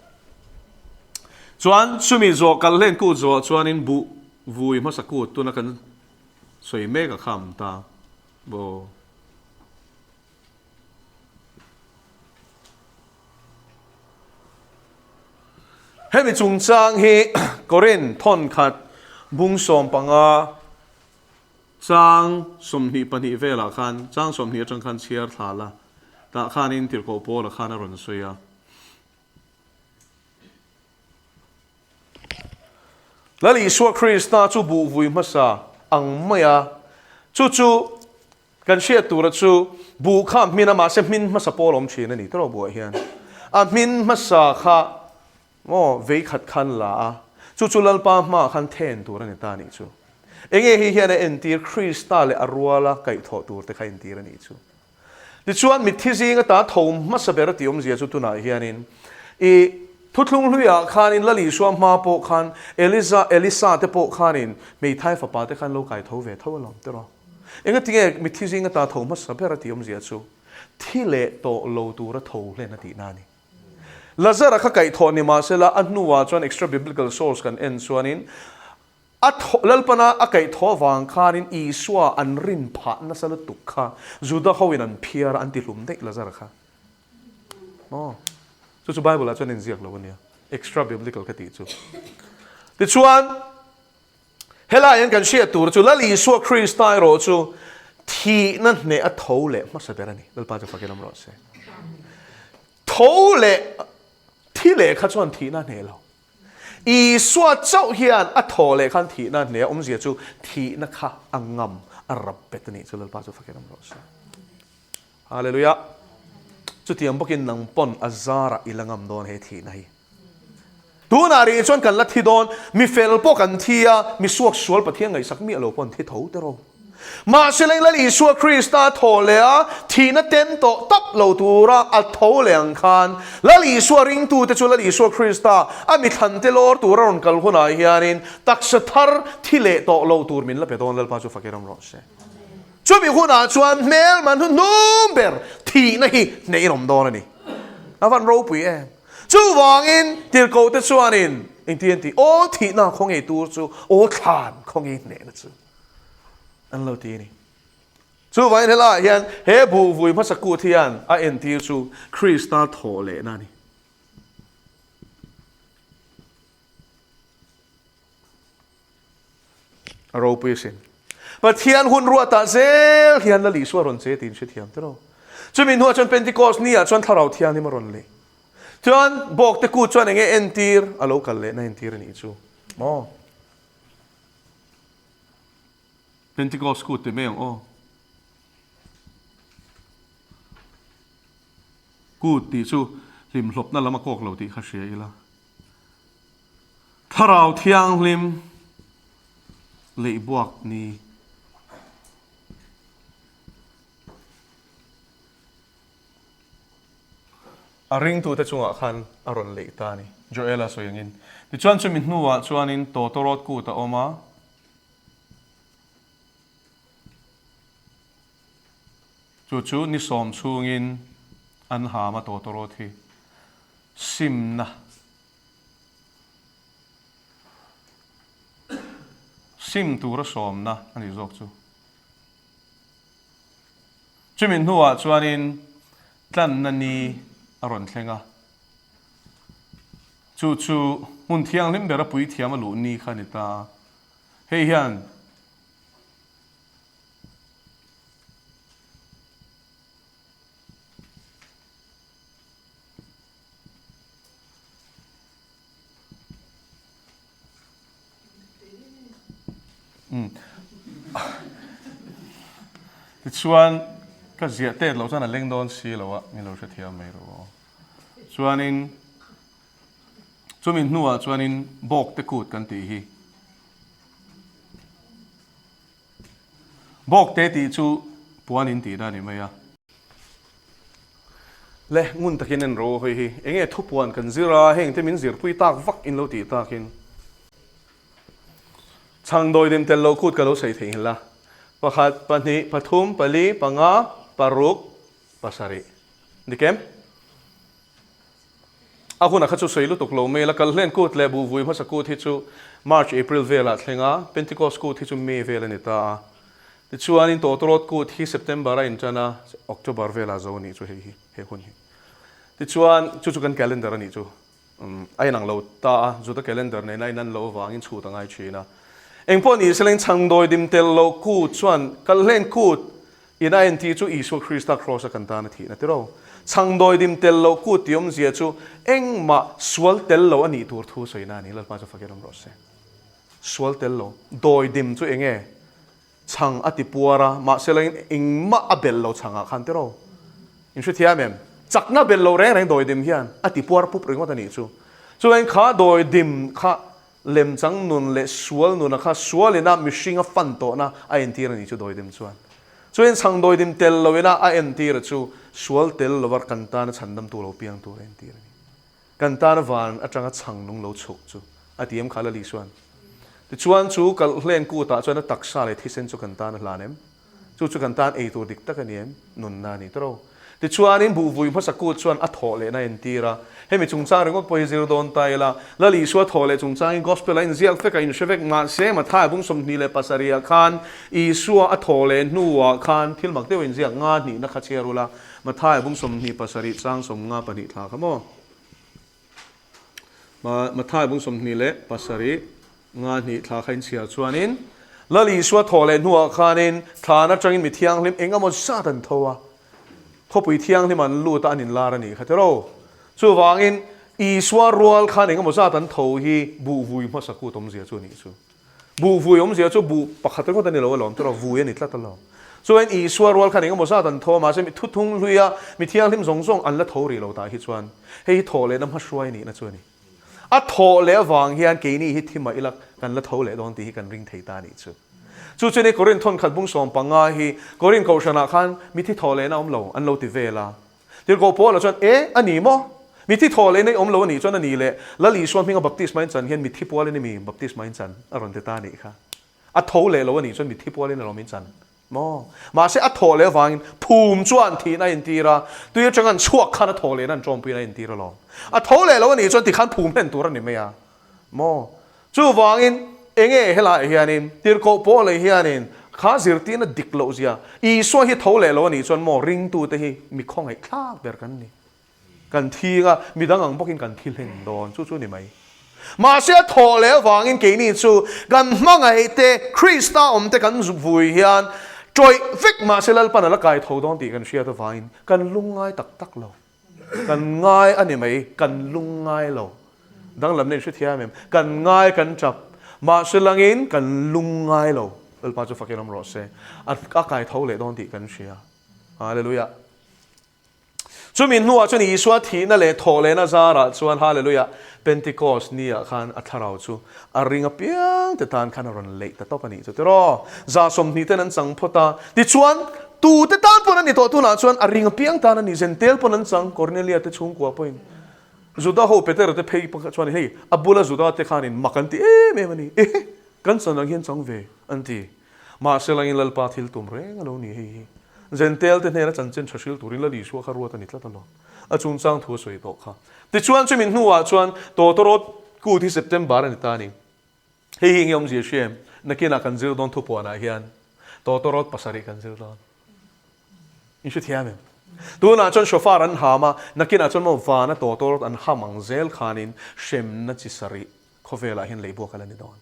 Chuan chumi zawh kal hlen kut zawh chuanin buh vui hmasa kut tuna kan sawi mek a kham ta bo. Hemi chungchang hi Korin thawnkhat bung 15 chang 22 velah khan, chang 20 atang khan chhiar thla la, tah khanin Tirhkoh Paula khan a rawn sawi a. Lal Isua Krista chu buh vui hmasa ang mai a, chu chu Kan hriat tura chu buh kha a hmin a, mahse hmin hmasa pawl awm thin a ni tawh buhah hian. A hmin hmasa kha maw vei khat khan la a, chu chu Lalpa hmaah khan then tur a ni ta a nih chu. Enge hi hian a entir Krista leh a ruala kaihthawh tur te kha a entir a nih chu. Tichuan mitthi zing ata tho hmasa ber a tih awmzia chu tunah hianin i thuthlung hluiah khanin Lal Isua hma pawh khan Eliza, Elisa te pawh khanin hmeithai fapa te khan lo kai tho ve tho alawm tiraw. Engatinge mitthi zing ata tho hmasa ber a tih awmzia chu thi leh tawh lo tura tho hlen a tihna a ni. Lazara kha kaihthawh ni mahsela a hnuah chuan extra biblical source kan en chuanin a thaw Lalpana a kaihthawh avang khanin Isua an rin phah nasa lutuk kha Juda hoin an phiar a an tihlum daih Lazara kha. Maw? Chu chu Bible ah chuan inziak lo a nia. Extra biblical ka tih chu. Tichuan. Helai hian kan hriat tur chu Lal Isua Krista erawh chu thihna hneh a tho leh hmasa ber a ni. Lalpa chu fakin awm rawh se. Tho leh thi leh kha chuan thihna hneh lo. Isua chauh hian a tho leh khan thihna hneh a awmzia chu thihna kha a ngam a rap bet a nih chu Lalpa chu fakin awm rawh se. Hallelujah. Chutiang bawkin nang pawn a zarah i la ngam dawn he thihna hi. Tunah rih chuan kan la thi dawn, mi fel pawh kan thi a, mi suak sual Pathian ngaihsak miah lo pawh an thi tho te rawh. Mahse leng Lal Isua Krista thaw leh a, thihna ten tawh tap lo tura a tho leh ang khan, Lal Isua ringtute chu Lal Isua Krista a mi thlante lawr tura rawn kal hunah hianin taksa thar thi leh tawh lo tur min la pe dawn Lalpa chu fakir awm rawh se. Chumi hunah chuan hmelman hu hnum ber thihna hi hnehin awm dawn a ni. A van ropui em! Chuvangin tirhkohte chuanin engtin an ti? Aw thihna khaw ngei tur chu, aw thlan khaw ngei hnehna chu an lo ti a ni. Chuvangin helaiah hian he buhvui hmasa kut hian a entir chu Krista thawh lehna a ni. A ropui asin. Pathian hun ruatah zel hian Lal Isua rawn che tiin hrethiam tiraw. Chumi hnuah chuan Pentecost ni ah chuan Thlarau Thianghlim a rawn leh. Chuan bawkte kut chuan enge entir a lo kal lehna entir a nih chu maw. Pentecost kut ti mai ang aw. Kut tih chu hlimhlawpna lam a kawk lo tih kha hria ila. Thlarau Thianghlim leihbuak ni. A ringtute chungah khan a rawn leih ta a ni, Joela sawi angin. Tichuan chumi hnuah chuanin tawtawrawt kut a awm a. Chu chu ni sawm chhungin an ham a tawtawrawt hi simna sim tura sawmna a nih zawk chu. Chumi hnuah chuanin tlanna ni a rawn thleng a, chu chu hmun thianghlim bera puithiam a luh ni kha a ni ta a. Hei hian Tichuan ka ziah tet loh chuan a leng dawn si lo a, min lo hrethiam mai rawh aw. Chuanin chumi hnuah chuanin bawk te kut kan tih hi. Bawk te tih chu puan in tihna a ni mai a. Le, ngun takin en ro hawi hi. Enge thupuan kan zir a, heng te min zirpui tak vak in lo tih takin. Chhangdawi dim tel lo kut ka lo sawi theihnghilh a. Pakhat, pahnih, pathum, pali, panga, paruk, pasarih. Dik em? A hunah kha chu sawi lutuk lo mai la, Kalhlen kut leh Buhvui hmasa kut hi chu March, April velah thleng a, Pentecost kut hi chu May vel a ni ta a. Tichuanin Tawtawrawt kut hi September a intan a, October velah zo a nih chu hei hi, he hun hi. Tichuan, chu chu kan calendar a nih chu. A inang lo ta a, Juda calendar nena a inan loh avangin chhut a ngai thin a. Engpawh ni se leng chhangdawi dim tel lo kut chuan Kalhlen kut In a entir chu Isua Krista Kraws a kan tan a thihna tiraw? Chhangdawi dim tel loh kut tih awmzia chu engmah sual tel lo a nih tur thu sawina a ni. Lalpa chu fakir awm rawh se. Sual tel lo. Dawi dim chu eng nge? Chhang a ti puar a, mahse la in engmah a belh lo chhangah khan tiraw? In hrethiam em? Chakna belh lo reng reng dawi dim hian a ti puar pup ringawt a nih chu. Chuan kha dawi dim kha Lemchang nun leh sual nuna kha sualina mihringa fan tawhna a entir a nih chu dawidim chuan. Chuan chhang dawidim tel loina a entir chu sual tel lova kan tana chhandamtu lo piang tur a entir a ni. Kan tana van atanga chhang nung lo chhuk chu a ti em kha Lali chuan. Tichuan chu kalhlen kutah chuan a taksa leh thisen chu kan tan a hlan em? Chu chu kan tan ei tur dik tak a ni em? Nunna a ni tawrh. Tichuanin buhvui hmasa kut chuan a thawh lehna a entir a. Hemi chungchang ringawt pawh hi zir dawn ta ila, Lal Isua thawh leh chungchangin Gospel a inziak vek a, inhre vek. Mahse, Mathaia bung 27 ah khan Isua a thawh leh hnuah khan thil mak deuh a inziak nga hnihna kha chhiar ula, Mathaia bung 27 chang 54 thla kha maw? Matthai bung 27 nga hnih thla kha inchhiar chuanin, Lal Isua thawh leh hnuah khanin thlan atangin mi thianghlim eng emaw zat an tho a, khawpui thianghlim an lut a an inlar a nih kha tiraw. Chuvangin Isua rual khan eng emaw zat an tho hi buhvui hmasa kut awmzia chu a nih chu. Buh vui awmzia chu buh pakhat ringawt a ni lo alawm, tiraw vui a ni tlat alawm. Chuan Isua rual khan engemaw zat an tho a, mahse mi thuthung hluia mi thianghlim zawng zawng an la tho rih lo tah hi chuan hei hi thawh lehna hmahruai nihna chu a ni. A thawh leh avang hian keini hi thi mah ila kan la tho leh dawn tih hi kan ring thei ta a nih chu. Chu chuan i Korin thawnkhat bung 15 hi Korin kohhranah khan mi thi thawh lehna awm lo an lo ti vel a. Tirhkoh Paula chuan, E, a ni maw? Mithi thaw leh nei awm lo a nih chuan a ni leh Lal Isua hminga baptisma in chan hian mithi pualin i mi baptisma in chan a rawn ti ta a nih kha. A tho leh lo a nih chuan mithi pualin alawm in chan maw? Mahse a thaw leh avangin phum chuan thihna a intir a, tui atanga an chhuak khan a thaw lehna an tawmpuina a intir alawm. A tho leh lo a nih chuan tikhan phum hlen tur a ni mai a maw? Chuvangin, enge helaiah hianin tirhkoh Paula hianin kha zirtirna dik loh zia, Isua hi tho leh lo a nih chuan maw ringtute hi mi khawngaih thlak ber kan ni. Kan thi anga midang ang bawkin kan thi hlen dawn, chu chu ni mai. Mahse a thawh leh avangin keini chu kan hmangaih te, Krista awm te kan vui hian tawih vek mahse Lalpan a la kai tho dawn tih kan hriat avangin kan lungngai tak tak lo. Kan ngai a ni mai, kan lungngai lo. Danglam nen hrethiam em? Kan ngai kan tap, mahse langin kan lungngai lo. Lalpa chu fakin awm rawh se. A kai tho leh dawn tih kan hria. Hallelujah. Chumi hnuah chuan Isua thihna leh thawhlehna zarah chuan Hallelujah, Pentecost ni-ah khan a thlarau chu a ring apiang te tan khan a rawn leih ta tawp a nih chu tiraw. 20 ten an chang phawt a, tichuan tute tan pawn a ni tawh tunah chuan a ring apiang tan a ni, Zentel pawn an chang, Cornelia te chhungkua pawhin Juda ho Petera te phei pakhat chuan hei a bula Juda te khanin mak an ti em em a ni, ehe kan chan ang hian chang ve an ti. Mahse langin Lalpa thil tum reng a lo ni hei hi. Zentel te hnena chanchin tha hril turin Lal Isua kha ruat a ni tlat alawm. A chungchang thu a sawi tawh kha. Tichuan chumi hnuah chuan Tawtawrawt kut hi September a ni ta a ni. Hei hi enge awmzia hria em? Nakinah kan zir dawn thupuanah hian Tawtawrawt pasarih kan zir dawn. In hrethiam em? Tunah chuan shofar an ham a, nakinah chuan maw vana tawtawrawt an ham ang zel khanin hremna chi sarih khawvelah hian leihbuak a la ni dawn.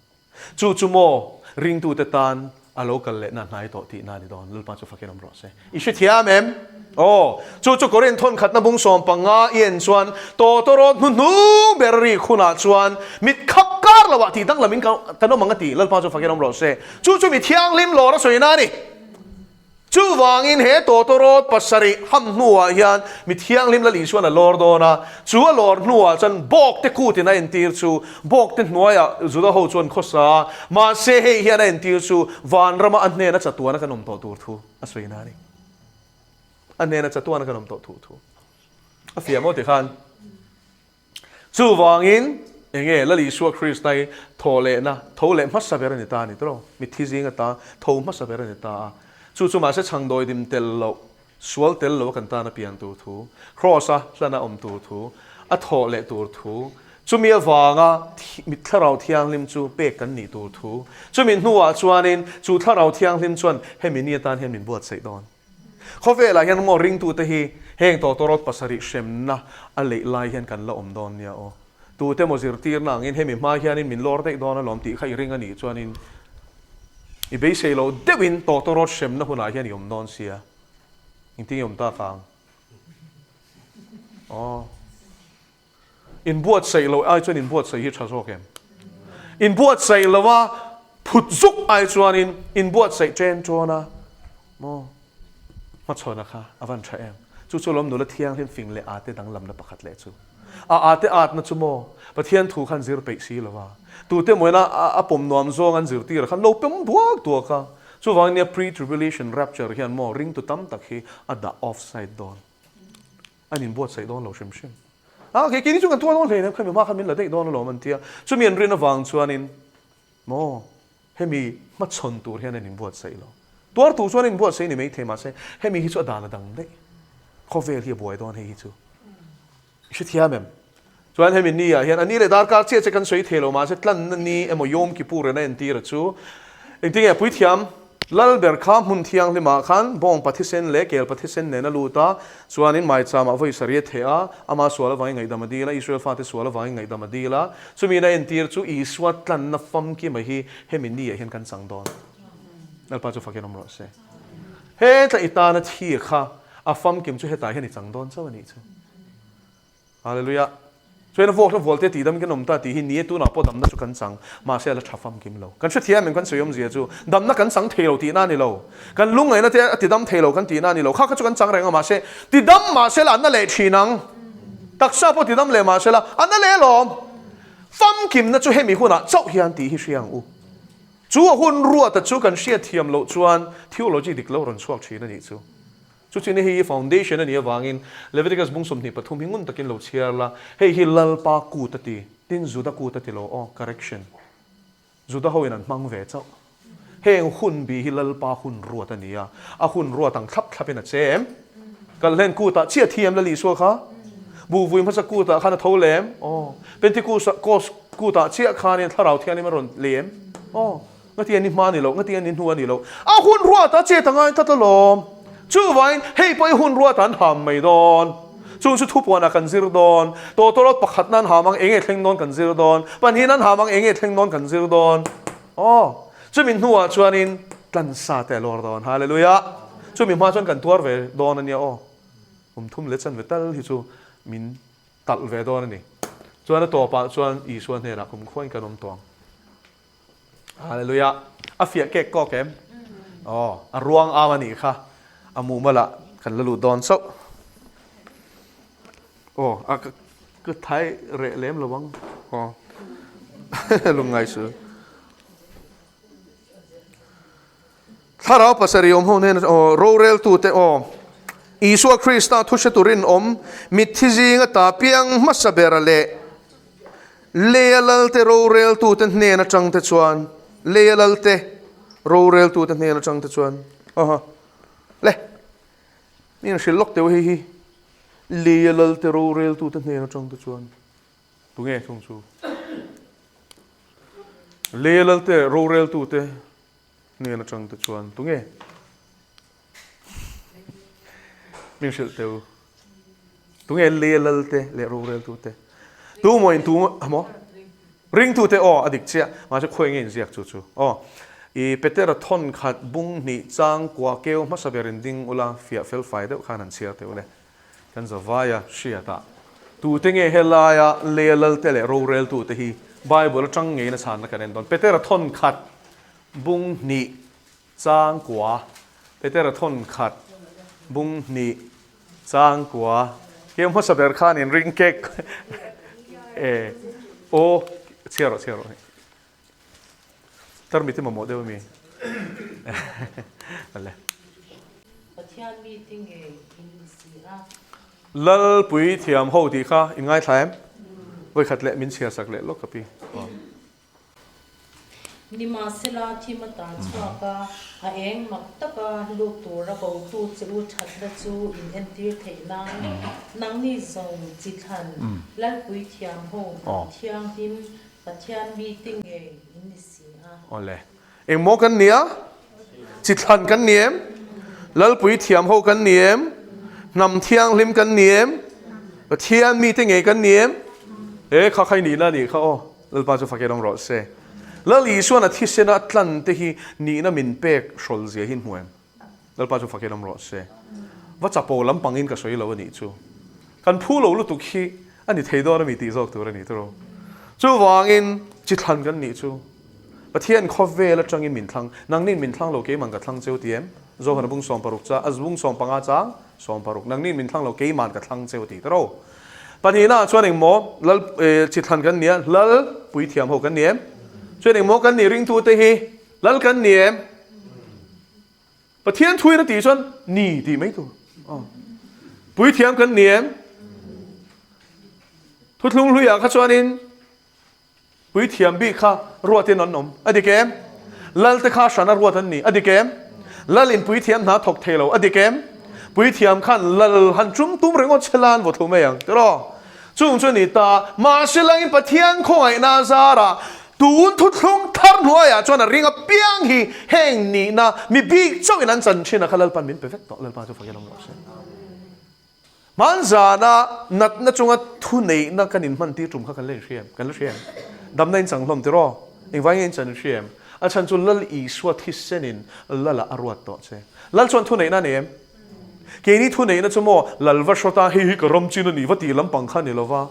Chu chu maw ringtute tan a lo kal lehna hnai tawh tihna a ni dawn. Lalpa chu fakin awm rawh se. I hrethiam em? Aw, chu chu Korinth thawnkhatna bung 15 i en chuan tawtawrawt hnuhnung ber rik hunah chuan mit khap kar loah tih danglamin kan awm ang a ti. Lalpa chu fakin awm rawh se. Chu chu mi thianghlim lawr a sawina a ni. Chuvangin he tawtawrawt pasarih ham hnuah hian mi thianghlim Lal Isuan a lawr dawn a, chu a lawr hnuah chuan bawkte kutin a entir chu bawkte hnuaiah Juda ho chuan khawsa a, mahse hei hian a entir chu vanrama a hnena chatuana kan awm tawh tur thu a sawi na a ni. A hnena chatuana kan awm tawh thu thu a fiah maw tikhan. Chuvangin, enge Lal Isua Krista hi thawhlehna, tho leh hmasa ber a ni ta a ni tawh lo, mitthi zing ata tho hmasa ber a ni ta a. Chu chu mahse chhangdawi dim tel loh, sual tel lo a kan tan a pian tur thu, Kraws-a hlana awm tur thu, a thawh leh tur thu, chumi avanga mit Thlarau Thianghlim chu pek kan nih tur thu, chumi hnuah chuanin chu Thlarau Thianghlim chuan hemi ni atan hian min buatsaih dawn. Khawvelah hian maw ringtute hi heng tawtawrawt pasarih hremna a leih lai hian kan la awm dawn nia aw. Tute maw zirtirna angin hemi hma hianin min lawr daih dawn alawm tih kha i ring a nih chuanin i beisei loh deuhin tawtawrawt hremna hunah hian i awm dawn sia. Engtin i awm tak ang? Aw. Inbuatsaih loh ai chuan inbuatsaih hi tha zawk em? Inbuatsaih loh a phut zuk ai chuanin inbuatsaih chen tawn a maw hmachhawn a kha a van tha em? Chu chu lawm nula thianghlim fing leh ate danglamna pakhat leh chu. A ate atna chu maw Pathian thu khan zir peih si lo a, tute mawina a pawm nuam zawng an zirtir a khan lo pawm duak duak a. Chuvangin nia pre-tribulation rapture hian maw ringtu tam tak hi a dah offside dawn. An inbuatsaih dawn lo hrim hrim. A, kei keini chu kan tuar dawn hle nen khami hma khan min la daih dawn alawm an ti a. Chumi an rin avang chuanin maw hemi hmachhawn tur hian an inbuatsaih lo. Tuar tur chuan an inbuatsaih ni maithei mahse hemi hi chu a dan a dang daih. Khawvel hi a buai dawn hei hi chu. I hrethiam em? Chuan hemi ni ah hian a ni leh darkar chiah che kan sawi thei lo mahse tlanna ni emaw Yom Kippur in a entir a chu engtinge puithiam lal ber kha hmun thianghlim ah khan bawng pathisen leh kel pathisen nen a lut a chuanin maicham ah vawi sarih a theh a ama sual avangin ngaihdam a dil a Israel fate sual avangin ngaihdam a dil a chumi in a entir chu Isua tlanna famkima hi hemi ni ah hian kan chang dawn Lalpa chu fakin awm rawh se hetla i tana thi kha a famkim chu hetah hian i chang dawn chauh a nih chu. Hallelujah. Chuan a vawkna vualte tih dam kan awm ta tih hi ni e tunah pawh damna chu kan chang mahse a la tha famkim lo. Kan hrethiam em kan sawi awmzia chu damna kan chang thei lo tihna a ni lo. Kan lungngaihna te a tidam thei lo kan tihna a ni lo. Kha kha chu kan chang reng a mahse tidam mahse la an na leh thin ang. Taksa pawh tidam leh mahse la an na leh alawm. Famkimna chu hemi hunah chauh hian tih hi hria ang u. Chu a hun ruata chu kan hriatthiam loh chuan theology dik lo rawn chhuak thin a nih chu. Chu chin hei hi foundation a nih avangin Leviticus bung 23 hi ngun takin lo chhiar la, hei hi Lalpa kut a ti, tin Juda kut a ti lo aw, correction. Juda hoin an hmang ve chauh. Heng hun bi hi Lalpa hun ruat a ni a, a hun ruat ang thlap thlapin a che em? Kalhlen kutah chiah thi em Lal Isua kha? Buhvui hmasa kutah khan a tho lem? Aw. Pentecost kutah chiah khanin Thlarau Thianghlim a rawn lem? Aw. Ngati an i hma a ni lo, ngati an i hnu a ni lo. A hun ruat a chet a ngai tlat alawm. Chuvangin hei pawh i hun ruat an ham mai dawn. Chung chu thupuanah kan zir dawn. Tawtawrawt pakhatna an ham ang eng nge thleng dawn kan zir dawn. Pahnihna an ham ang eng nge thleng dawn kan zir dawn. Aw, chumi hnuah chuanin tlansa te a lawr dawn. Hallelujah! Chumi hma chuan kan tuar ve dawn a nia aw. Kum thum leh chanve tal hi chu min talh ve dawn a ni. Chuan a tawpah chuan Isua hnenah kum khuain kan awm tawh ang. Hallelujah. A fiah kek kawk em? Aw, a ruang am a nih kha. A mumal ah kan la lut dawn chauh. Aw a ka ka thai reh lem lo ang aw lungngai su. Thlarau pasarih awm ho hnena aw roreltute aw Isua Krista thu hre turin awm mitthi zinga ta piang hmasa bera leh leia lalte roreltute hnen atangte chuan leia lalte roreltute hnen atangte chuan aha le mi an hrilh lawk teuh hei hi leia lalte roreltute hnen atangte chuan tunge thung chu leia lalte roreltute Hnen atang te chuan tunge min hrilh teu? Tunge lei lal te leh rorel tu te? Tu maw in tu maw? Ringtu te aw a dik chiah. Mahse khawi nge inziak chu chu aw. I Petera thawn khat bung hnih chang kua keu hmasa ber in ding ula fiah fel fai deuh khan han chhiar teh ule. Kan zavaia hriatah tute nge helaia lei lal te leh rorel tu te hi Bible atang ngeiin a chhanna kan en dawn. Petera thawn khat bung hnih chang kua Petera thawn khat bung hnih chang kua Keu hmasa ber khan in ring kek e aw chhiar rawh chhiar rawh hei Tarmit i mamawh deuh ami? Ale. Pathian mite ngei in ni si a. Lalpui thiam ho tih kha in ngaithla em? Vawikhat leh min chhiar sak leh lawk ka pi. Nimahsela thim a tan chhuak a, a eng mak taka lut tura kotu che u thatna chu in entir theih nan nangni zawng chi thlan Lalpui thiam ho hnam thianghlim Pathian mite ngei in ni si a. Awle. Engmaw kan ni a? Chi thlan kan ni em? Lalpui thiam ho kan ni em? Hnam thianghlim kan ni em? Pathian mite ngei kan ni em? E kha khai nihna a nih kha aw. Lalpa chu fakin awm rawh se. Lal Isuan a thisena a tlan te hi nihna min pek hrawl zia hi in hmu em? Lalpa chu fakin awm rawh se. Va chapo lampangin ka sawi lo a nih chu. Kan phu lo lutuk hi a ni thei dawn a mi tih zawk tur a ni tawh. Chuvangin chi thlan kan nih chu Pathian khawvel atangin min thlang, nangnin min thlang lo keiman ka thlang cheu ti em? Zohana bung 60 cha, a bung 15 chang 60, nangnin min thlang lo keiman ka thlang cheu ti tawh. Pahnihna ah chuan engmaw lal chi thlan kan nia, lal puithiam ho kan ni em? Chuan engmaw kan nih ringtute hi Lal kan ni em? Pathian thuin a tih chuan ni tih mai tur. Puithiam kan ni em? Thuthlung hluiah kha chuanin puithiam bik kha ruatin an awm. A dik em? Lal te kha hrana ruat an ni. A dik em? Lal in puithiam hna thawk thei lo. A dik em? Puithiam khan lal han tum tum ringawt che la an vaw thu mai ang. Tiraw? Chung chu a ni ta, mahse langin Pathian khawngaihna a zarah tun thuthlung thar hnuaiah chuan a ring apiang hi heng nihna mi bik chauhin an chan thin a kha Lalpan min pe vek tawh, Lalpa chu fakin awm rawh se. Hmanzana natna chunga thuneihna kan inhman tir tum kha kan la inhria em? Kan la hria em? Damna in chang hlawm tiraw? Engvai nge in chan inhria em? A chhan chu Lal Isua thisenin Lala a ruat tawh che. Lal chuan thuneihna a nei em? Keini thuneihna chu maw lal va hrawt a, hei hi ka ram chin a ni va tih lampang kha a ni lo va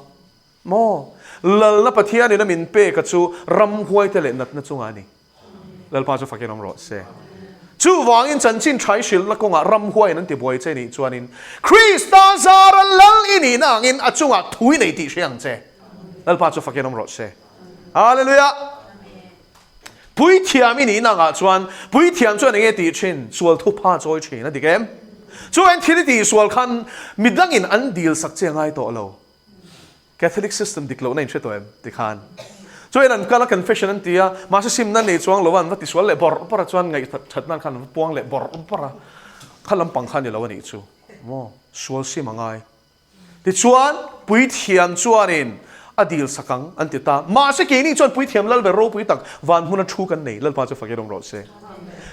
maw? Lalna Pathianin a min pek a chu ramhuaite leh natna chungah a ni. Lalpa chu fakin awm rawh se. Chuvangin chanchin tha i hrilhna kawngah ramhuaiin an tibuai che nih chuanin Krista zara lal i nihna angin a chungah thu i nei tih hre ang che. Lalpa chu fakin awm rawh se. Hallelujah! Puithiam i nihna angah chuan puithiam chuan enge tih thin? Sual thupha chawi thin a dik em? Chuan thil i tihsual khan midangin an dil sak che a ngai tawh lo. Catholic system dik lohna in hre tawh em? Tikhan chuan an kal a confession an ti a, mahse simna nei chuang lo a an va tisual leh bawrh bawrh a chuan ngaihthat nan khan an va puang leh bawrh bawrh a, kha lampang kha a ni lo a nih chu maw? Sual sim a ngai. Tichuan, puithiam chuanin a dil sak ang, an ti ta. Mahse, keini chuan puithiam lal ber ropui tak van hmuna thu kan nei. Lalpa chu fakin awm rawh se.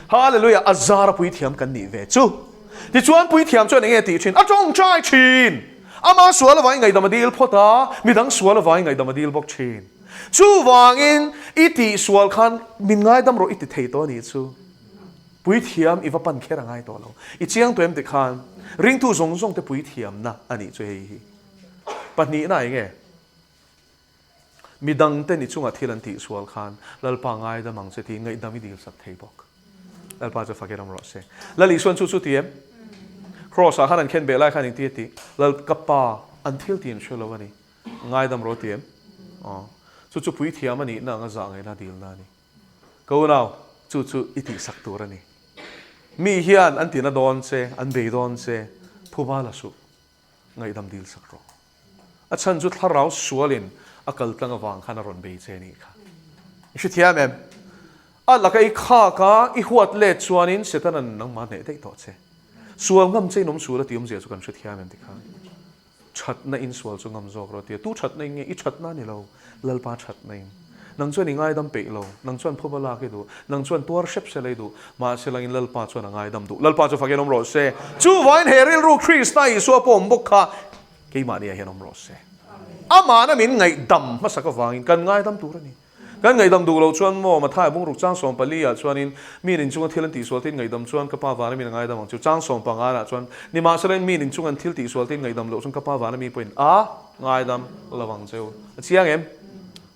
Hallelujah! A zara puithiam kan nih ve chu. Tichuan, puithiam chuan enge tih thin? A tawngtai thin! Ama sual avangin ngaihdam a dil phawt a, midang sual avangin ngaihdam a dil bawk thin. Chuvangin, i tihsual khan min ngaidam rawh i ti thei tawh a nih chu. Puithiam i va pan kher a ngai tawh lo. I chiang tawh em ti khan ringtu zawng zawng te puithiamna a nih chu hei hi. Pahnihna eng nge? Midang ten i chungah thil an tihsual khan Lalpa ngaidam ang che tiin ngaihdam i dilsak thei bawk. Lalpa chu fakin awm rawh se. Lal Isuan chu chu ti em? Kraws ah khan an khen beh lai khan engti a tih? Lal ka pa. An thil tih an hre lo a ni. Ngaidam rawh ti em? Aw. Chu chu puithiam a nihna anga zah ngaihna dilna a ni. Ka unau, chu chu i tihsak tur a ni. Mi hian an tina dawn che, an bei dawn che, phuba la suh. Ngaihdam dilsak rawh. A chhan chu thlarau sualin a kal tlang avang khan a rawn bei che nih kha. I hrethiam em? A laka i khak a, i huat let chuanin Setana'n nangmah hneh daih tawh che. Sual ngam che in awm sual a ti awmzia chu kan hrethiam em tikhan? Thatna in sual chu ngam zawk rawh tia. Tu thatna in nge? I thatna a ni lo, Lalpa thatna in. Nang chuan i ngaidam peih lo, nang chuan phuba lak i duh, nang chuan tuar hrep sela i duh, mahse langin Lalpa chuan a ngaidam duh. Lalpa chu fakin awm rawh se. Chuvain he rilru Krista Isua pawh awm bawk kha keimahni ah hian awm rawh se. Amahna min ngaihdam hmasak avangin kan ngaidam tur a ni. Kan ngaihdam duh loh chuan maw, Mathaia bungruk chang 14 ah chuanin mi nin chunga thil an tihsual te in ngaihdam chuan ka Pa vana min a ngaidam ang chu. Chang 15 ah chuan nimahsela mi nin chunga an thil tihsual te in ngaihdam loh chuan ka Pa vana mi pawhin a ngaidam lo ang cheu. A chiang em?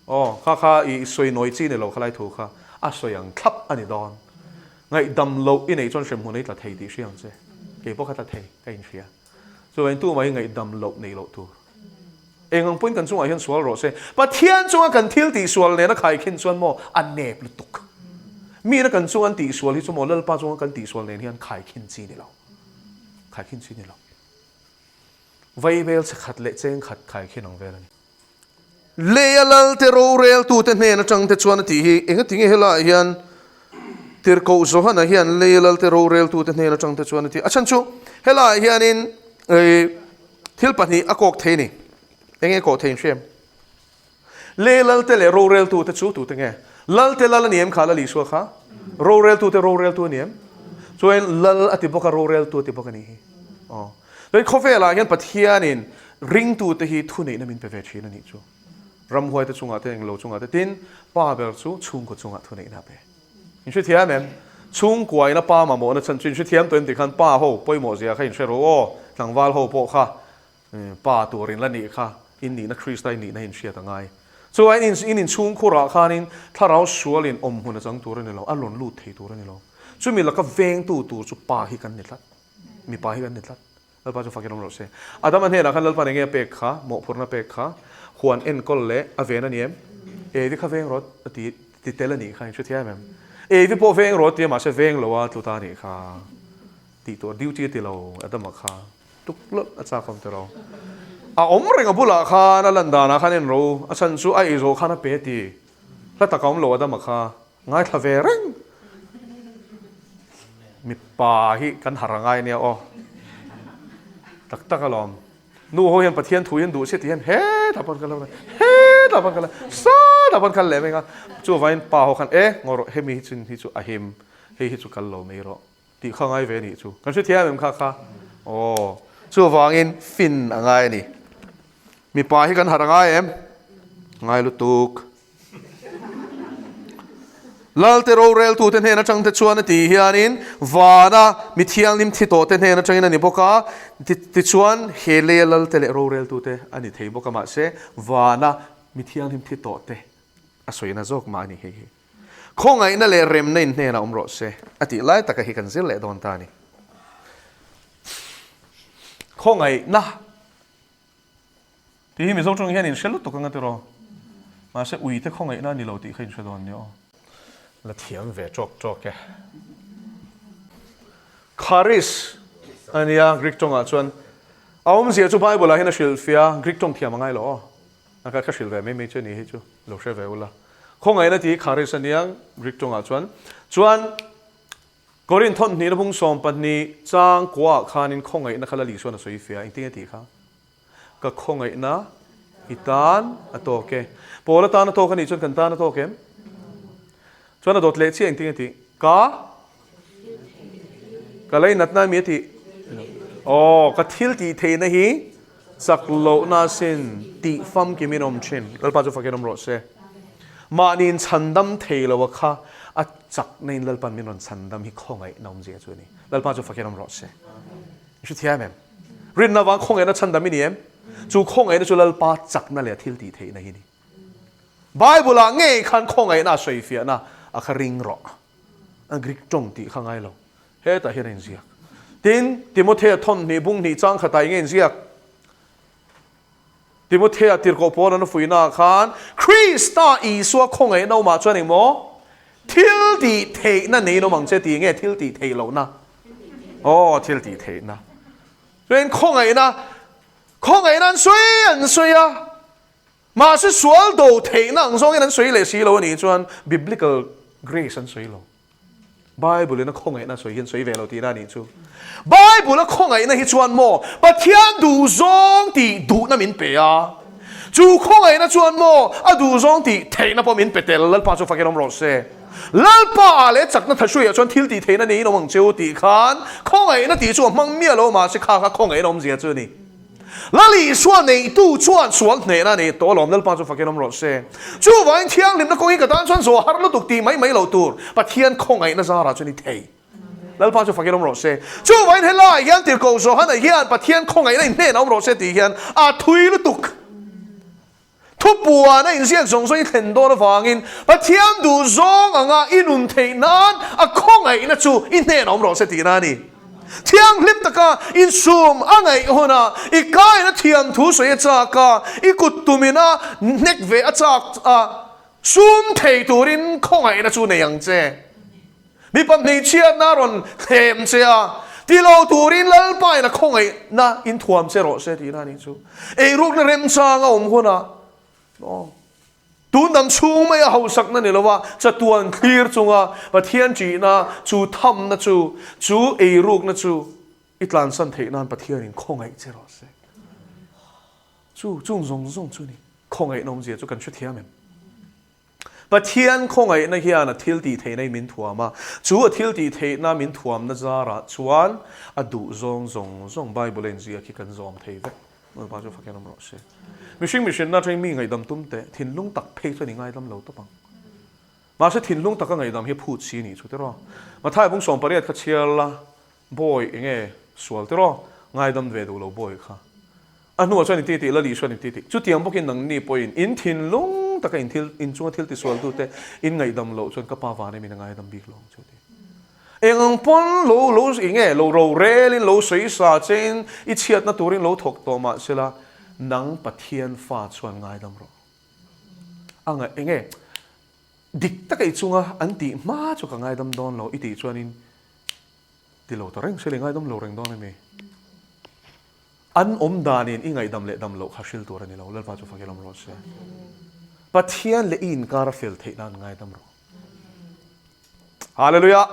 Aw, kha kha i sawi nawi chi ni lo khalai thu kha a sawi ang thlap a ni dawn. Ngaihdam loh i neih chuan hremhmun a i tla thei tih hria ang che. Kei pawh kha tla thei ka inhria. Chuvangin tumah hi ngaihdam loh nei loh tur. Eng ang pawhin kan chungah hian sual rawh se. Pathian chunga kan thil tihsual nena khaikhin chuan maw a nep lutuk. Mina kan chunga an tihsual hi chu maw Lalpa chunga kan tihsual nen hian khaikhin chi ni lo. Khaikhin chi ni lo. Vaibel chhe khat leh cheng khat khaikhin ang vel a ni. Leia Lalte roreltute hnen atang te chuan a tih hi engatinge helaiah hian Tirhkoh Johana hian Leia Lalte roreltute hnen atang te chuan a ti. A chhan chu helaiah hianin thil pahnih a kawk thei a ni. Enge kawh thei in hria em? Leia Lalte leh roreltute chu tute nge? Lalte Lal a ni em kha Lal Isua kha? Roreltute roreltu a ni em? Chuan Lal a ti bawk a, roreltu a ti bawk a nih hi. Aw. Chuan khawvelah hian Pathianin ringtute hi thuneihna min pe ve thin a nih chu. Ramhuaite chungah te, englo chungah te, tin pa ber chu chhungkaw chungah thuneihna a pe. In hrethiam em? Chhungkua ina pa mamawhna chhan chu in hrethiam tawh em tih khan pa ho pawimawh zia kha in hre rawh aw, tlangval ho pawh kha pa tur in la nih kha, in nihna Krista in nihna in hriat a ngai. Chuan in inchhungkhurah khanin thlarau sualin awmhmun a chang tur a ni lo, a rawn lut thei tur a ni lo. Chumi laka vengtu tur chu pa hi kan ni tlat. Mipa hi kan ni tlat. Lalpa chu fakin awm rawh se. Adama hnenah khan Lalpa'n enge a pek kha, mawhphurhna pek kha, huan enkawl leh a ven a ni em? Evi kha veng rawt a ti ti tel a nih kha, in hrethiam em? Evi pawh veng rawt tia mahse veng lo a tlu ta a nih kha. Tih tur duty a ti lo Adama kha. Tuk lawlh a chak awm tiraw. A awm reng a bulah khan a lan danah khan en ro, a chhan chu a ei zawh khan a pe a ti. Hla tak a awm lo Adama kha. Ngaithla ve reng. Mipa hi kan har angai ania aw. Tak tak alawm. Nu ho hian Pathian thu hian duh si ti hian hetah pawn ka lo hetah pawn ka la satah pawn kal leh mai nga. Chuvangin pa ho khan e ngaw rawh hemi hi chin hi chu a him hei hi chu kal lo mai rawh tih kha ngai ve anih chu. Kan hrethiam em kha kha. Aw. Chuvangin fin a ngai a ni. Mipa hi kan har angai em? Ngai lutuk. Lalte roreltute hnen atangte chuan a tih hianin vana mi thianghlim thi tawhte hnen atangin a ni bawk a, tichuan he leia lalte leh roreltute a ni thei bawk a, mahse vana mi thianghlim thi tawhte a sawina zawk mah a ni hei hi. Khawngaihna leh remna in hnenah awm rawh se a tih lai taka hi kan zir leh dawn ta a ni. Khawngaihna. Tih hi Mizo tawng hian in hre lutuk anga tiraw? Mahse ui te khawngaihna a ni lo tih kha in hre dawn nia aw. La thiam ve tawk tawk e. Charis a nia Greek tawngah chuan. A awmzia chu Bible ah hian a hrilhfiah a, Greek tawng thiam a ngai lo aw. A ka hrilh ve mai mai chu a ni hi chu lo hre ve ula. Khawngaihna tih hi charis a nia Greek tawngah chuan. Chuan Korinth thawnhnih na bung 12 chang kuaah khanin khawngaihna kha Lali chuan a sawi fiah a, engtin nge tih kha? Ka khawngaihna i tan a tawk e. Paula tan a tawk a nih chuan kan tan a tawk em? Chuan a dawt leh chiah engtin nge tih? Ka ka leinatna a mi a tih? Aw, ka thil tih theihna hi chak lohna asin tih famkimin awm thin. Lalpa chu fakin awm rawh se. Mahniin chhandam thei lo a kha a chakna in Lalpa'n min rawn chhandam hi khawngaihna awmzia chu a ni. Lalpa chu fakin awm rawh se. I hrethiam em? Rinna vang khawngaihna chhandam i ni em? Chu khawngaihna chu Lalpa chakna leh thil tih theihna hi a ni. Bible-ah ngei khan khawngaihna a sawifiahna a kha ring rawh. A Greek tawng tih kha ngai lo. Hetah hian a inziak. Tin, Timothea thawnhnih bung hnih chang khatah eng nge inziak? Timothea tirhkoh pawn an fuihnaah khan Krista Isua khawngaihna awmah chuan engmaw thil tih theihna neiin awm ang che tih nge thil tih theih lohna? Aw, thil tih theihna. Chuan khawngaihna, khawngaihna an sawi an sawi a, mahse sual do theihna ang zawngin an sawi leh si lo a nih chuan biblical grace an sawi lo. Bible in a khawngaihna sawi hian sawi ve lo tihna a nih chu. Bible a khawngaihna hi chuan maw Pathian duhzawng tih duhna min pe a, chu khawngaihna chuan maw a duhzawng tih theihna pawh min pe tel. Lalpa chu fakin awm rawh se. Lalpa ah leh chakna thahruiah chuan thil tih theihna neiin awm ang che u tih khan khawngaihna tih chu a hmang miah lo mahse kha kha khawngaihna awmzia chu a ni. Lal Isua neitu chuan sual hnehna a nei tawh alawm, Lalpa chu fakin awm rawh se. Chuvangin thianghlimna kawng hi ka tan chuan zawh har lutuk tih mai mai loh tur Pathian khawngaihna zarah chuan i thei. Lalpa chu fakin awm rawh se. Chuvangin helaiah hian tirhkoh Johana hian Pathian khawngaihna in hnenah awm rawh se tih hian a thui lutuk. Thupuan a inziak zawng zawng i thlen dawn avangin Pathian duh zawng anga i nun theih nan a khawngaihna chu i hnenah awm rawh se tihna a ni. Thianghlim taka insum a ngaih hunah i kaina thiam thu sawi a chak a, i kut tumina hnek ve a chak a, sum thei turin khawngaihna chu nei ang che. Mipa hmeichhiatna a rawn thlem che a, ti lo turin Lalpa in a khawngaihna in thuam che rawh se tihna a nih chu. Eirukna remchang a awm hunah aw tun dang chhung mai a hausakna ni lova chatuan thlir chunga Pathian ṭihna chu thamna chu chu eirukna chu i tlansan theih nan Pathian in khawngaih che rawh se. Chu chung zawng zawng chu ni khawngaihna awmzia chu kan hrethiam em? Pathian khawngaihna hian a thil tih theihna i min thuam a, chu a thil tih theihna min thuamna zarah chuan a duh zawng zawng zawng Bible a inziak hi kan zawm thei vek. Lalpa chu fakin awm rawh se. Mihring mihrinna atangin mi ngaihdam tum teh, thinlung tak phei chuan i ngaidam lo tawp ang. Mahse thinlung taka ngaihdam hi phut si nih chu tiraw. Mathai bung 18 kha chhiar la, Bawi enge sual tiraw, ngaidam ve duh lo bawi kha. A hnuah chuan inti tih, Lal Isuan inti tih. Chutiang bawkin nangni pawhin in thinlung taka in thil, in chunga thil tisualtute in ngaihdam loh chuan ka Pa van em in a ngaidam bik lo ang chu ti. Eng ang pawn lo lo enge lo rorelin lo sawi sa chein i chhiatna turin lo thawk tawh mah sela nang Pathian fa chuan ngaidam rawh. A ngaih enge dik taka i chunga an tih hma chu ka ngaidam dawn lo i tih chuanin ti lo ta reng se le ngaidam lo reng dawn a mi? An awm danin i ngaihdam leh dam loh kha hril tur a ni lo, Lalpa chu fakil awm rawh se. Pathian leh i inkar a fel theih nan ngaidam rawh. Hallelujah!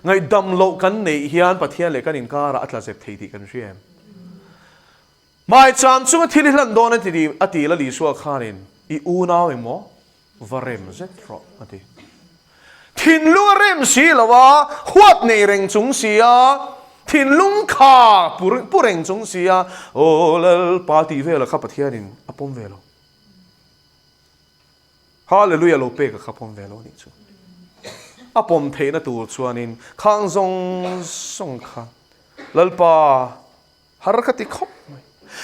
Ngaihdam loh kan neih hian Pathian leh kan inkarah a tla zep thei tih kan hria em? Maicham chunga thil i hlan dawn a ti a ti Lal Isua khanin i unau emaw va rem zet rawh a ti. Thinlung a rem si lo a, huat nei reng chung si a, thinlung kha pu reng chung si a, Aw Lalpa tih vela kha Pathianin a pawm ve lo. Hallelujah lo pek a kha pawm ve lo nih chu. A pawm theihna tur chuanin khang zawng zawng kha Lalpa Har ka ti khawp mai.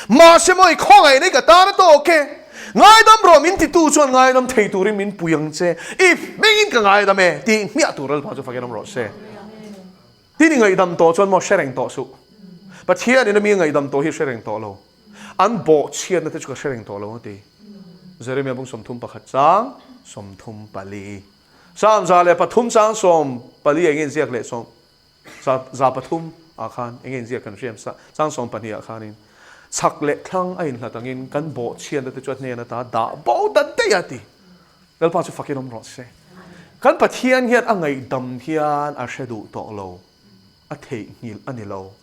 Mahse maw i khawngaih nei ka tan a tawk e. Ngaidam rawh min titu chuan ngaidam thei turin min pui ang che. I hmingin ka ngaidam e tih hmiah tur Lalpa chu fakin awm rawh se. Tin i ngaihdam tawh chuan maw hre reng tawh suh. Pathianin a mi a ngaihdam tawh hi hre reng tawh lo. An bawhchhiatna te chu ka hre reng tawh lo a ti. Jeremia bung 31 chang 34. Psalm 103 chang 14 eng inziak leh sawm 3 ah khan eng nge inziak kan hriam sa chang 12 ah khanin chhak leh thlang a inhlat angin kan bawhchhiatna te chu a hnen ata dah bo ta daih a ti. Lalpa chu fakin awm rawh se. Kan Pathian hian a ngaihdam hian a hre duh tawh lo, a theihnghilh a ni lo,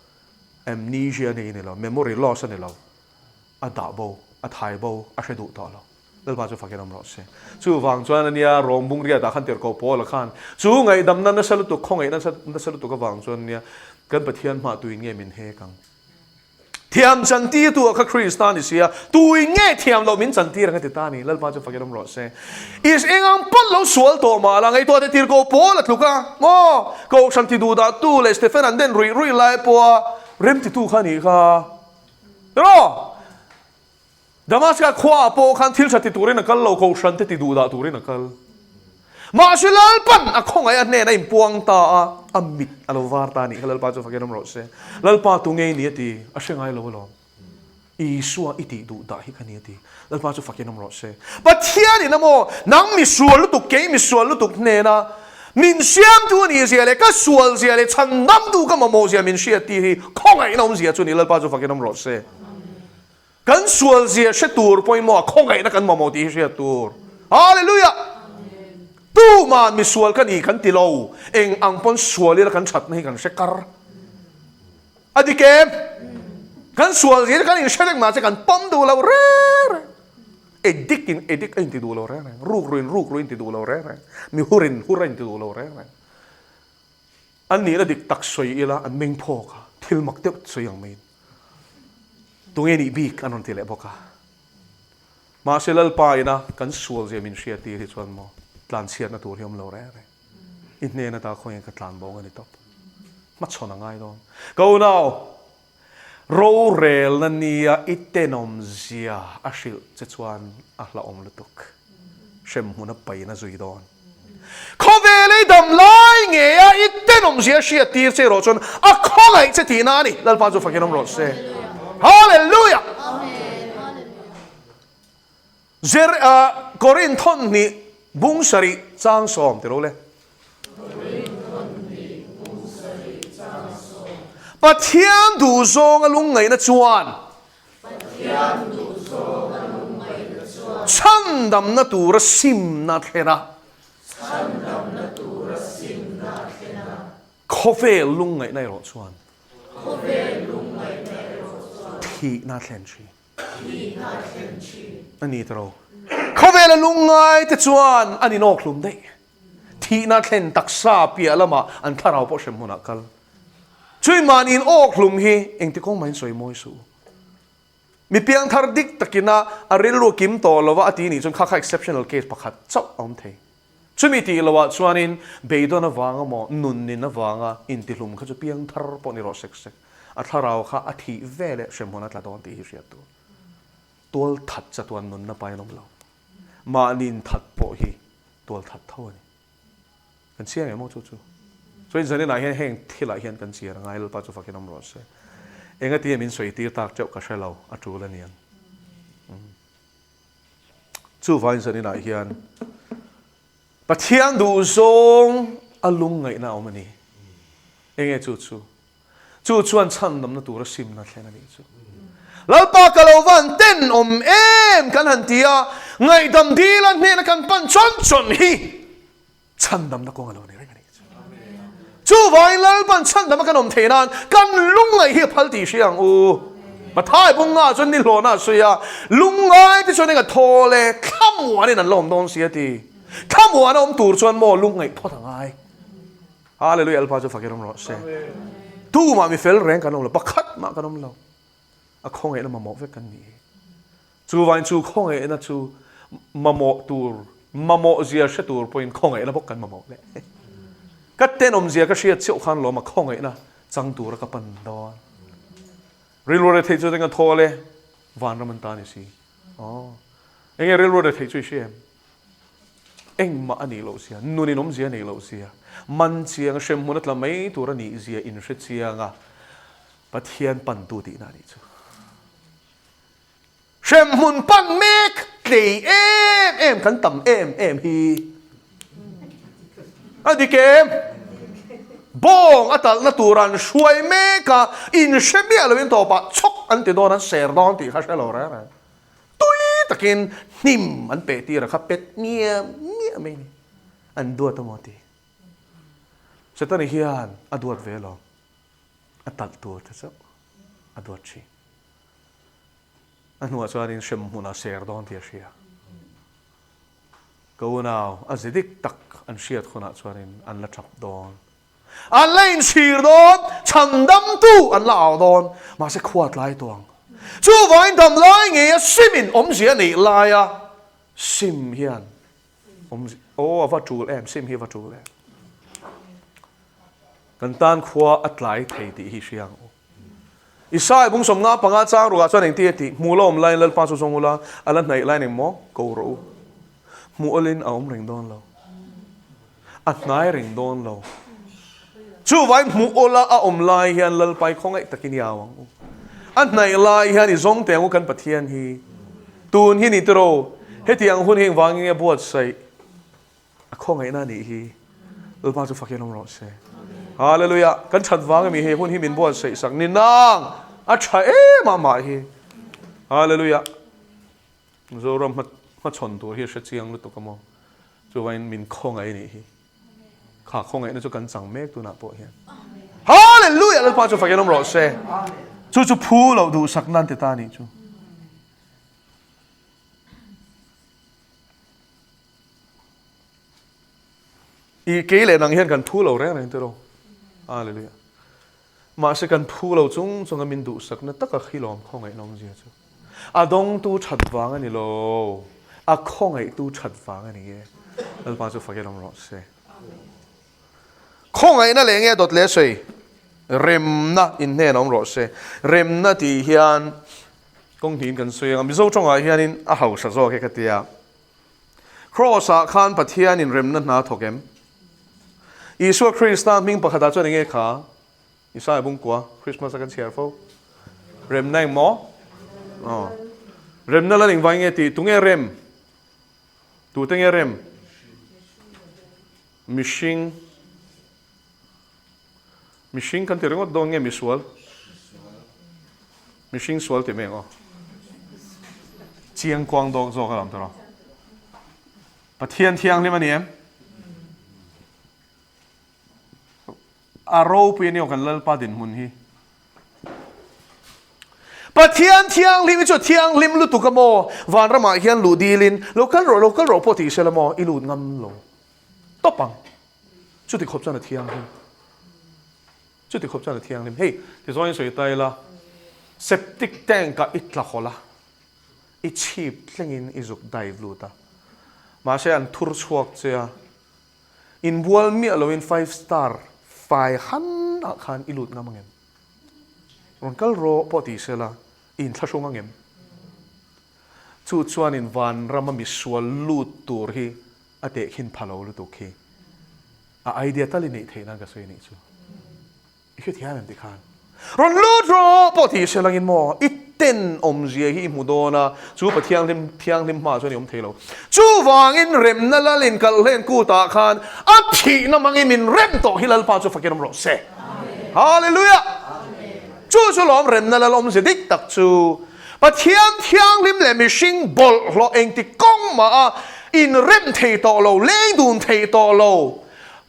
amnesia nei a ni lo, memory loss a ni lo, a dah bo, a thai bo, a hre duh tawh lo. Lalpa chu fakin awm rawh se. Chuvang chuan ania Rom bung riatah khan tirhkoh Paula khan chu ngaihdamna nasa lutuk, khawngaihna nasa lutuk avang chuan ania kan Pathian hmah tuin nge min hek ang? Thiam chantirtu ah kha Krista a ni sia, tuin nge thiam loh min chantir ang a ti ta a ni. Lalpa chu fakin awm rawh se. Is eng ang pawn lo sual tawh mah la, ngaihtuah te tirhkoh Paula tluk a, maw? Kohhran ti duhdah tu leh Stephen an den ruih ruih lai pawha remtitu kha a nih kha. Rawh! Damaska khuaah pawh khan thil tha ti turin a kal lo, kohhran te ti duhdah turin a kal. Mahse Lalpan a khawngaih a hnenah a inpuang ta a, a mit a lo var ta a nih kha Lalpa chu fakin awm rawh se. Lalpa tu ngei ni a ti, a hre ngai lo alawm. Isua i tih duh dah hi ka ni a ti. Lalpa chu fakin awm rawh se. Pathianin a maw, nang mi sual lutuk, kei mi sual lutuk hnena min siamtu a nih zia leh ka sual zia leh chhandamtu ka mamawh zia min hriat tih hi khawngaihna awm zia chu a ni. Lalpa chu fakin awm rawh se. Kan sual zia hre tur pawimawh a khawngaihna kan mamawh tih hi hriat tur. Hallelujah! Tuman mi sual ka ni kan ti lo, eng ang pawn sual ila kan thatna hi kan hre kar. A dik em? Kan sual zia kan inhre reng mahse kan pawm duh lo reng reng. Edik in edik a inti duh lo reng reng. Ruk ruin ruk ruin inti duh lo reng reng. Mi hurin hur a inti duh lo reng reng. An nihna dik tak sawi ila an meng phawk a, thil mak deuh sawi ang maiin. Tunge nih bik an rawn ti leh bawk a. Mahse Lalpa ina kan sual zia min hriat tir hi chuan maw tlanchhiatna tur hi awm lo reng reng. I hnen ata khawnge ka tlan bawng a ni tawp. Hmachhawn a ngai dawn. Ka unau, rorelna nia i tenawm zia a hrilh che chuan a hlauhawm lutuk. Hremhmun a pain a zui dawn. Khawvel ei dam lai ngeia i tenawm zia hriat tir che erawh chuan a khawngaih che tihna a ni. Lalpa chu fakin awm rawh se. Hallelujah! Zer ah Korin thawn hnih bung sarih chang sawm ti ro le. Pathian duh zawnga lungngaihna chuan Chhandamna tura simna thlen a. Khawvel lungngaihna erawh chuan Thihna thlen thin. A ni tawh. Khawvela lungngai te chuan an inawk hlum daih. Thihna thlen taksa piah lamah an thlarau pawh hrem hmunah kal. Chui mahni in awk hlum hi engti kawng mahin sawi mawi suh u. Mi piangthar dik takina a rilru kim tawh lova a ti nih chuan kha kha exceptional case pakhat chauh a awm thei. Chumi tih loah chuanin beidawn avanga maw nunnin avanga intihlum kha chu piangthar pawh ni rawh sek sek. A thlarau kha a thih ve leh hremhmun a tla dawn tih hi hriat tur. Tual that chatuan nunna pai an awm lo. Mahni inthat pawh hi tual that tho a ni. Kan chiang em aw chu chu. Chuan zaninah hian heng thilah hian kan chian a ngai Lalpa chu fakin awm rawh se. Engatinge min sawi tir tak teuh ka hre lo a tul a niang. Chuvangin zaninah hian Pathian duhzawng a lungngaihna a awm a ni. Enge chu chu? Chu chuan chhandamna tura simna thlen a nih chu. Lalpa ka lo van ten awm em kan han ti a, ngaihdam dila hnena kan pan chawn chawn hi chhandamna kawng a lo ni reng a nih chu. Chuvangin Lalpan chhandama kan awm theih nan kan lungngaih hi a phal tih hria ang u. Mathai bunga chuan ni hlawhna a sawi a, lungngai te chuan eng a thaw le thlamuanin an la awm dawn si a ti. Thlamuan a awm tur chuan maw lungngaih phawt a ngai. Hallelujah Alpha chu fakin awm rawh se. Tumah mi fel reng kan awm lo, pakhat mah kan awm lo. A khawngaihna mamawh vek kan ni. Chuvangin chu khawngaihna chu mamawh tur, mamawh zia hre tur pawhin khawngaihna bawk kan mamawh leh. Ka tenawm zia ka hriat cheuh khan lawm a khawngaihna chang tura ka pan dawn. Rilru rethei chu eng a thaw le? Vanram an ta ni si. Aw. Enge rilru rethei chu i hria em? Engmah a nih loh zia, nun in awmzia a nih loh zia, man chiang, hremhmun a tla mai tur a nih zia in hre chiang a, Pathian pantu tihna a nih chu. Hremhmun pan mek tlei em em kan tam em em hi a dik em? Bawng a talhna tur an hruai mek a, in hre miah loin tawpah chhawk an ti dawn, an ser dawn tih kha hre lo reng reng. Tui takin hnim an peh tir a kha pet miah miah mai ni. An duat amaw ti. Setani hian a duat ve lo. A talh tur te chauh a duat thin. A hnuah chuanin hrem hmunah ser dawn tih a hria. Ka unau a zi dik tak an hriat hunah chuanin an la tap dawn. An la inchhir dawn, chhandamtu an la au dawn, mahse khua tlai tawh ang. Chuvangin dam lai ngei a simin awmzia neih laia sim hian awmzia, aw a va tul em, sim hi a va tul em. Kan tan khua a tlai thei tih hi hria ang u. Isaiah bung 55 chang ruah chuan engti a tih? Hmuh la awm laiin Lalpa chu zawng ula, a la hnaih laiin engmaw ko rawh u. Hmuh awlin a awm reng dawn lo. A hnai reng dawn lo. Chuvai hmuh awla a awm lai hian Lalpai khawngaih takin i au ang u. A hnaih lai hian i zawng teh ang u kan Pathian hi. Tun hi ni tiraw, hetiang hun hi engvangin nge buatsaih a khawngaihna a nih hi. Lalpa chu fakin awm rawh se. Hallelujah! Kan that vang ami he hun hi min buatsaih sak ni nang a tha em a mah hi. Hallelujah! Zoram hmachhawn tur hi a hre chiang lutuk a maw? Chuvangin min khawngaih a nih hi. Kha khawngaihna chu kan chang mek tunah pawh hian. Hallelujah! Lalpa chu fakin awm rawh se. Chu chu phu loh duhsak nan ti ta a nih chu. I kei leh nang hian kan phu lo reng reng tiraw. Hallelujah. Mahse kan phu lo chung chunga min duhsakna taka khilawm khawngaihna awmzia chu a dawngtu that vang a ni lo, a khawngaihtu that vang a ni e. Lalpa chu fakin awm rawh se. Khawngaihna leh nge dawt leh sawi? Remna in hnen awm rawh se. Remna tih hian kawng hnihin kan sawi ang a, Mizo tawngah hianin a hausa zawk e ka tia. Kraws-ah khan Pathianin remna hna thawk em? Isua Krista hming pakhatah chuan enge kha? Isaiah bungkua, Christmas a kan chhiar fo. Remna eng maw? Aw. Remna lan engvang nge tih? Tunge rem? Tute nge rem? Mihring. Mihring kan ti ringawt dawn nge misual? Mihring sual ti mai ang aw. Chiang kuang dawk zawk a lam tawh. Pathian thianghlim a ni em? A ropui a ni aw kan Lalpa dinhmun hi. Pathian thianghlim hi chu thianghlim lutuk a maw? Vanramah hian luh dilin lo kal rawh, lo kal rawh pawh ti sela maw? I lut ngam lo tawp ang. Chuti khawp chuan a thianghlim. Chuti khawp chuan a thianghlim. Hei, tichuan sawi ta ila, septic tank ah i tla hawlh a, i chhip thlengin i zuk dive lut a, mahse an thur chhuak che a, inbual miah loin five star fai han ah khan i lut ngam angem? Rawn kal rawh pawh ti sela, i inthlahrung angem? Chu chuanin vanrama misual lut tur hi a tehkhin pha lo lutuk khi a idea tal i neih theih nan ka sawi anih chu. I hrethiam em tikhan? Rawn lut rawh pawh tih hre langin maw i ten awmzia hi i hmu dawn a, chu Pathianghlim thianghlim hmaah chuan i awm thei lo. Chuvangin remna lalin kalhlen kutah khan a thihna hmangin min rem tawh hi Lalpa chu fakin awm rawh se. Hallelujah! Chu chu lawm remna lal awmzia dik tak chu. Pathian thianghlim leh mihring bawlhhlawh engti kawng mah a inrem thei tawh lo, leng dun thei tawh lo,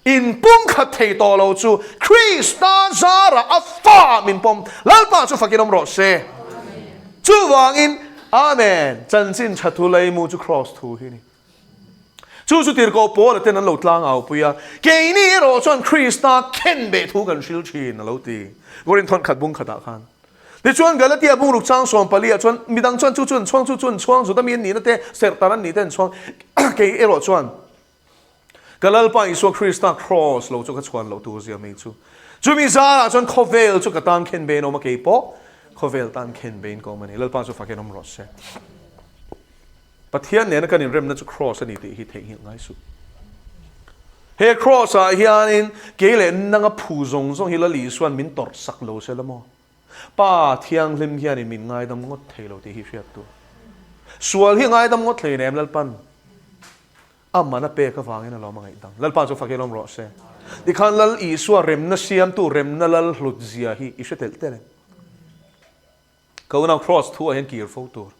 inpumkhat thei tawh lo chu Krista zarah a fa min pawm. Lalpa chu fakin awm rawh se. Chuvangin, Amen, chanchin tha thu leimu chu Kraws thu hi a ni. Chu chu tirhkoh Paula ten an lo tlang au pui a, Keini erawh chuan Krista khenbeh thu kan hril thin, a lo ti. Korinth thawn khat bung khatah khan. Tichuan Galatia bungruk chang 14 ah chuan midang chuan chu chu an chhuang, chu chu an chhuang, Juda mi an nihna te, serhtar an nih te an chhuang. Kei erawh chuan ka Lalpa Isua Krista kraws lo chu ka chhuan loh tur zia mai chu. Chumi zarah chuan khawvel chu ka tan khenbein a awm a, kei pawh khawvel tan khenbein ka awm a ni. Lalpa chu fakin awm rawh se. Pathian nena kan inremna chu kraws a ni tih hi theihnghilh ngai suh. He kraws ah hianin kei leh nanga phu zawng zawng hi Lal Isua'n min tawrh sak lo se la maw? Pa Thianghlim hianin min ngaidam ngawt thei lo tih hi hriat tur. Sual hi ngaidam ngawt hlei nem Lalpan a man a pek avangin a lawm a ngaihdam. Lalpa chu fak ilawm rawh se. Tikhan Lal Isua remna siamtu remna Lal hlut zia hi i hre telh telh em? Ka unau Kraws thu ah hian kir fo tur.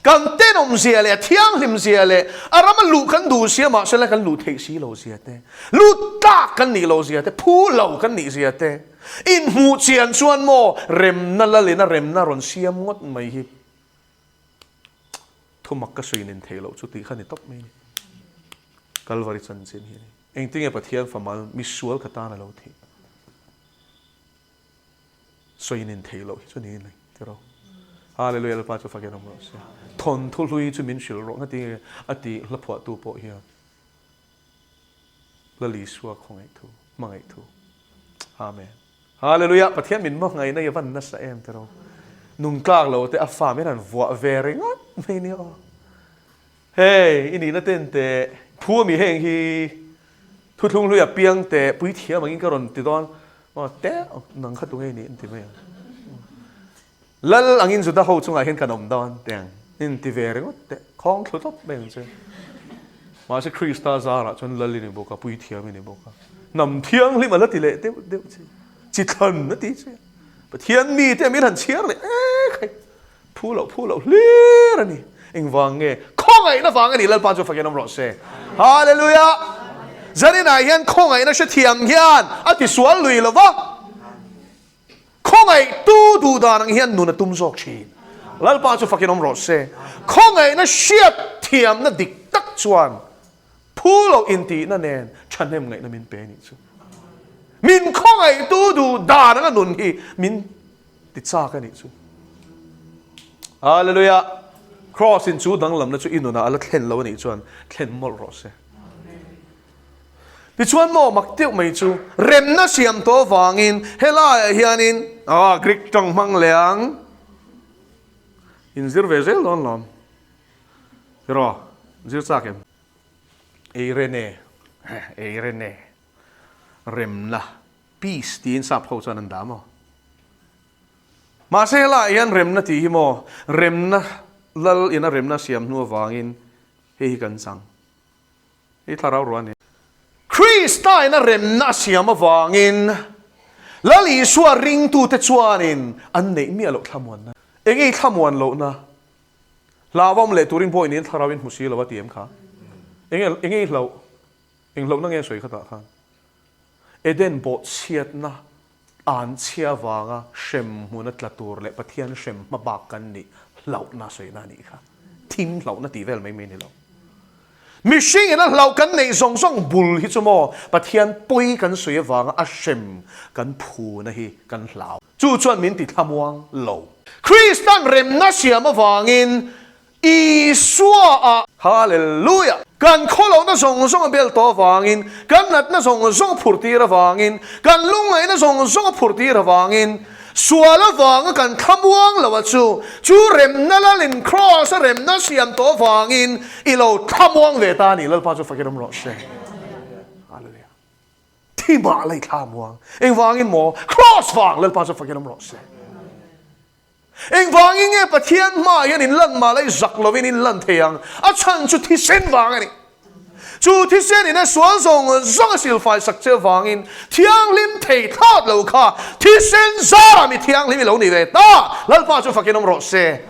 Kan tenawm zia leh a thianghlim zia leh a rama luh kan duh sia mahse la kan luh theih si lo zia te, lut tlak kan nih lo zia te, phu lo kan nih zia te, inhmuh chian chuan maw remna lalin a remna rawn siam ngawt mai hi thumak ka sawi nin theih loh chu tih kha ni tawp mai a ni. Kalvari chanchin hi a ni. Engtinge Pathian famal misual ka tan a lo thih? Sawi nin theih loh hi chu niin ti ro. Hallelujah Lalpa chu fakin awm rawh se. Thawnthu hlui chu min hrilh rawh ngati nge a tih hla phuahtu pawh hian Lal Isua khawngaih thu, hmangaih thu. Amen. Hallelujah Pathian min hmangaihna hi a van nasa em ti ro. Nung tlak lo te a fa min han vuah ve ringawt mai nia aw. Hei i nihna ten teh phu ami heng hi Thuthlung hlui a piang teh puithiam angin ka rawn ti dawn aw teh nang kha tunge i nih an ti mai ang. Lal angin Juda ho chungah hian kan awm dawn tiang in ti ve ringawt teh, khawng thlu tawp mai ang che. Mahse Krista zarah chuan Lal i ni bawk a, puithiam i ni bawk a, hnam thianghlim a la ti leh deuh deuh che, chi thlan a ti che. Pathian mite min han chhiar leh ek hei, phu loh phu loh hlir a ni. Engvang nge? Khawngaihna vang a ni, Lalpa chu fakin awm rawh se. Hallelujah! Zaninah hian khawngaihna hrethiam hian a tisual lui lo va. Khawngaihtu duh dan ang hian nun a tum zawk thin. Lalpa chu fakin awm rawh se. Khawngaihna hriat thiamna dik tak chuan phu loh intihna nen thahnem ngaihna min pe nih chu. Min khawngaihtu duh dan anga nun hi min ti chak a nih chu. Hallelujah! Kraws in chu danglamna chu i nunah a la thlen lo a nih chuan thlen mawlh rawh se. Tichuan maw mak deuh mai chu remna siam tawh avangin helaiah hianin ah Greek tawng hmang leh ang inzir ve zel dawn lawm. Tiraw zir chak em? Eirene, eirene, remna, peace tiin sap ho chuan an dah maw? Mahse helaiah hian remna tih hi maw remna lal ina remna siam hnu avangin hei hi kan chang. Hei thlarau ruah a ni. Krista in a remna a siam avangin Lal Isua ringtute chuanin an neih miah loh thlamuanna. Eng ei thlamuan lohna? Hlauhawm leh turin bawi niin thlarau in hmu si lo a ti em kha? Eng eng ei hlauh? Eng hlauhna nge sawi khatah khan? Eden bawhchhiatna an chhia vanga hrem hmuna tla tur leh Pathian hrem hma bak kan nih hlauhna sawina a nih kha. Thim hlauhna tih vel mai mai ni lo. Mihring in a hlauh kan neih zawng zawng bul hi chu maw Pathian pawi kan sawi avanga a hrem kan phuna hi kan hlau. Chu chuan min ti thlamuang lo. Kristan remna siam avangin Isua a. Hallelujah! Kan khawlohna zawng zawng a bel tawh avangin, kan natna zawng zawng a phur tir avangin, kan lungngaihna zawng zawng a phur tir avangin, sual avanga kan thlamuang lo a chu, chu remna lalin Kraws a remna siam tawh avangin i lo thlamuang ve ta a ni. Lalpa chu fakin awm rawh se. Hallelujah! Thi mah la i thlamuang. Engvangin maw? Kraws vang! Lalpa chu fakin awm rawh se. Engvangin nge Pathian hmaah hian in lan mah la i zak lovin in lan thei ang? A chhan chu thisen vang a ni. Chu thisen in a sual zawng zawng a silfai sak che avangin thianghlim thei thlawt lo kha thisen zarah mi thianghlim i lo ni ve ta. Lalpa chu fakin awm rawh se.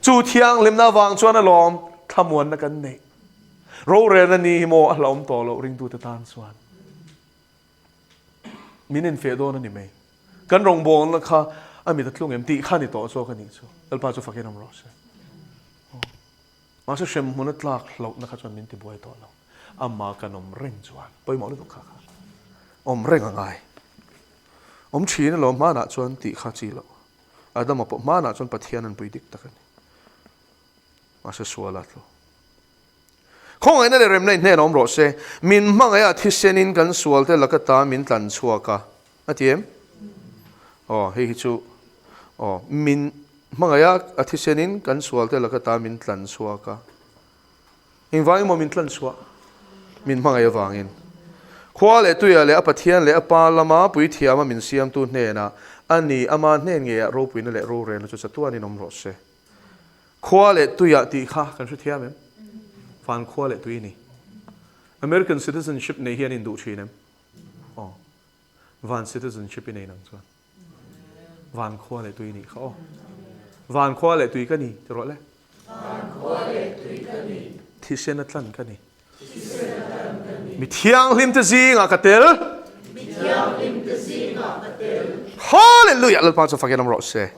Chu thianghlimna avang chuan alawm thlamuanna kan neih. Rorelna ni hi maw a hlauhawm tawh loh ringtute tan chuan. Min infeh dawn a ni mai. Kan rawngbawlna kha a mit a tlung em tih kha ni tawh zawk a nih chu. Lalpa chu fakin awm rawh se. Aw. Mahse hremhmun a tlak hlauhna kha chuan min ti buai tawh lo. Amah kan awm reng chuan pawimawh lutuk kha kha awm reng a ngai. Awm thin alawm hmanah chuan tih kha chi loh. Adama pawh hmanah chuan Pathian an pui dik tak a ni. Mahse sual a tlu. Khawngaihna leh remna in hnenah awm rawh se. Min hmangaih a thisenin kan sualte laka ta min tlan chhuak a. A ti em? Aw, hei hi chu aw, min hmangaih a a thisenin kan sualte laka ta min tlan chhuak a. Engvangin maw min tlan chhuah? Min hmangaih avangin. Khua leh tuia leh a Pathian leh a Pa lama puithiama min siamtu hnenah a ni, ama hnen ngeiah ropuina leh rorelna chu chatuanin awm rawh se. Khua leh tuiah tih kha kan hrethiam em? Van khua leh tui ni. American citizenship nei hi an induh thin em? Aw. Van citizenship i nei nang chuan. Van khua leh tui nih kha aw. Van khua leh tui ka ni ti rawh le. Van khua leh tui ka ni. Thisen a tlan ka ni. Mi thianghlim te zingah ka tel. Mi thianghlim te zingah ka tel. Hallelujah! Lalpa chu fakin awm rawh se.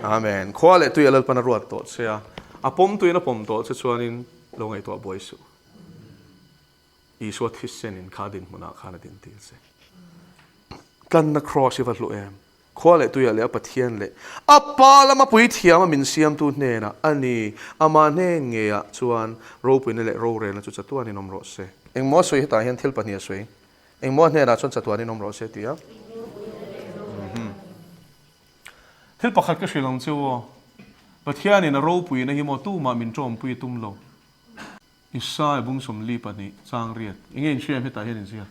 Amen. Khua leh tui a Lalpan a ruat tawh che a, a pawm tuiin a pawm tawh che chuanin lo ngaihtuah buai suh. Isua thisen in kha dinhmunah khan a dintir che. Tlanna kraws i va hlu em? Khua leh tuiah leh a Pathian leh a Pa lama puithiama min siamtu hnenah a ni, amah hnen ngeiah chuan ropuina leh rorelna chu chatuanin awm rawh se. Engmaw a sawi hetah hian thil pahnih a sawi. Engmaw a hnenah chuan chatuanin awm rawh se tih a. Thil pakhat ka hrilh ang che u aw, Pathianin a ropuina hi maw tumah min ṭawmpui tum lo. Isai bung 42 chang riat. Enge in hria em hetah hian in ziak?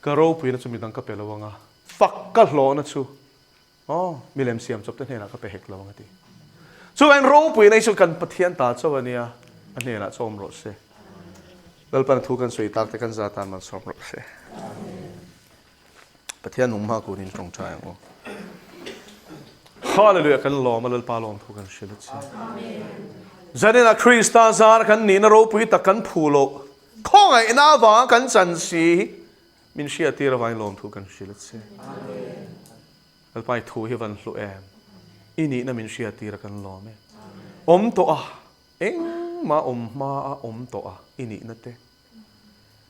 Ka ropuina chu midang ka pe lo ang a, fak ka hlawhna chu Aw, milem siam chawp te hnenah ka pe hek lo ang a ti. Chuvangin ropuina hi chu kan Pathian ta chauh a nia, a hnenah chaw awm rawh se. Lalpan a thu kan sawi tak te kan za tan malsawm rawh se. Pathian nung hma kun in tawngtai ang u. Hallelujah kan lawm a Lalpa lawm thu kan hrilh a che. Zanina Krista zar kan nihna ropui tak kan phu loh khawngaihna avanga kan chan si min hriattir avangin lawm thu kan hrilh a che. Lalpa i thu hi van hlu em? I nihna min hriattir a kan lawm e. Awm tawh a, engmah awm hma a awm tawh a i nihna te.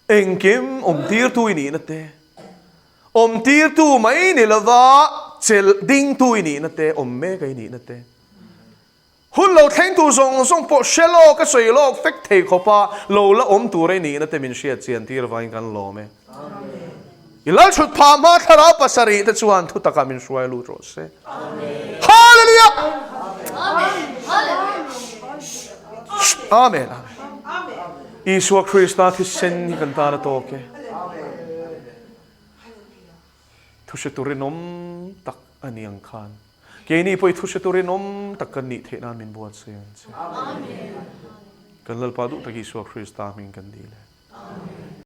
Engkim awm tirtu i nihna te. Awm tirtu mai ni lova chelh dingtu i nihna te, awm mek a i nihna te. Hun lo thleng tur zawng zawng pawh hre lawk a sawi lawk fek thei khawp a, lo la awm tur a nihna te min hriat chian tir avangin kan lawm e. I lalchhut phah hma thlarau pasarih te chuan thu takah min hruai lut rawh se. Hallelujah! Amen. Isua Krista thisen hi kan tan a tawk e. Thu hre tur rinawm tak a ni ang khan keini pawh i thu hre tur rinawm tak kan nih theih nan min buatsaih ang che. Kan Lalpa duh tak Isua Krista hming kan dil e.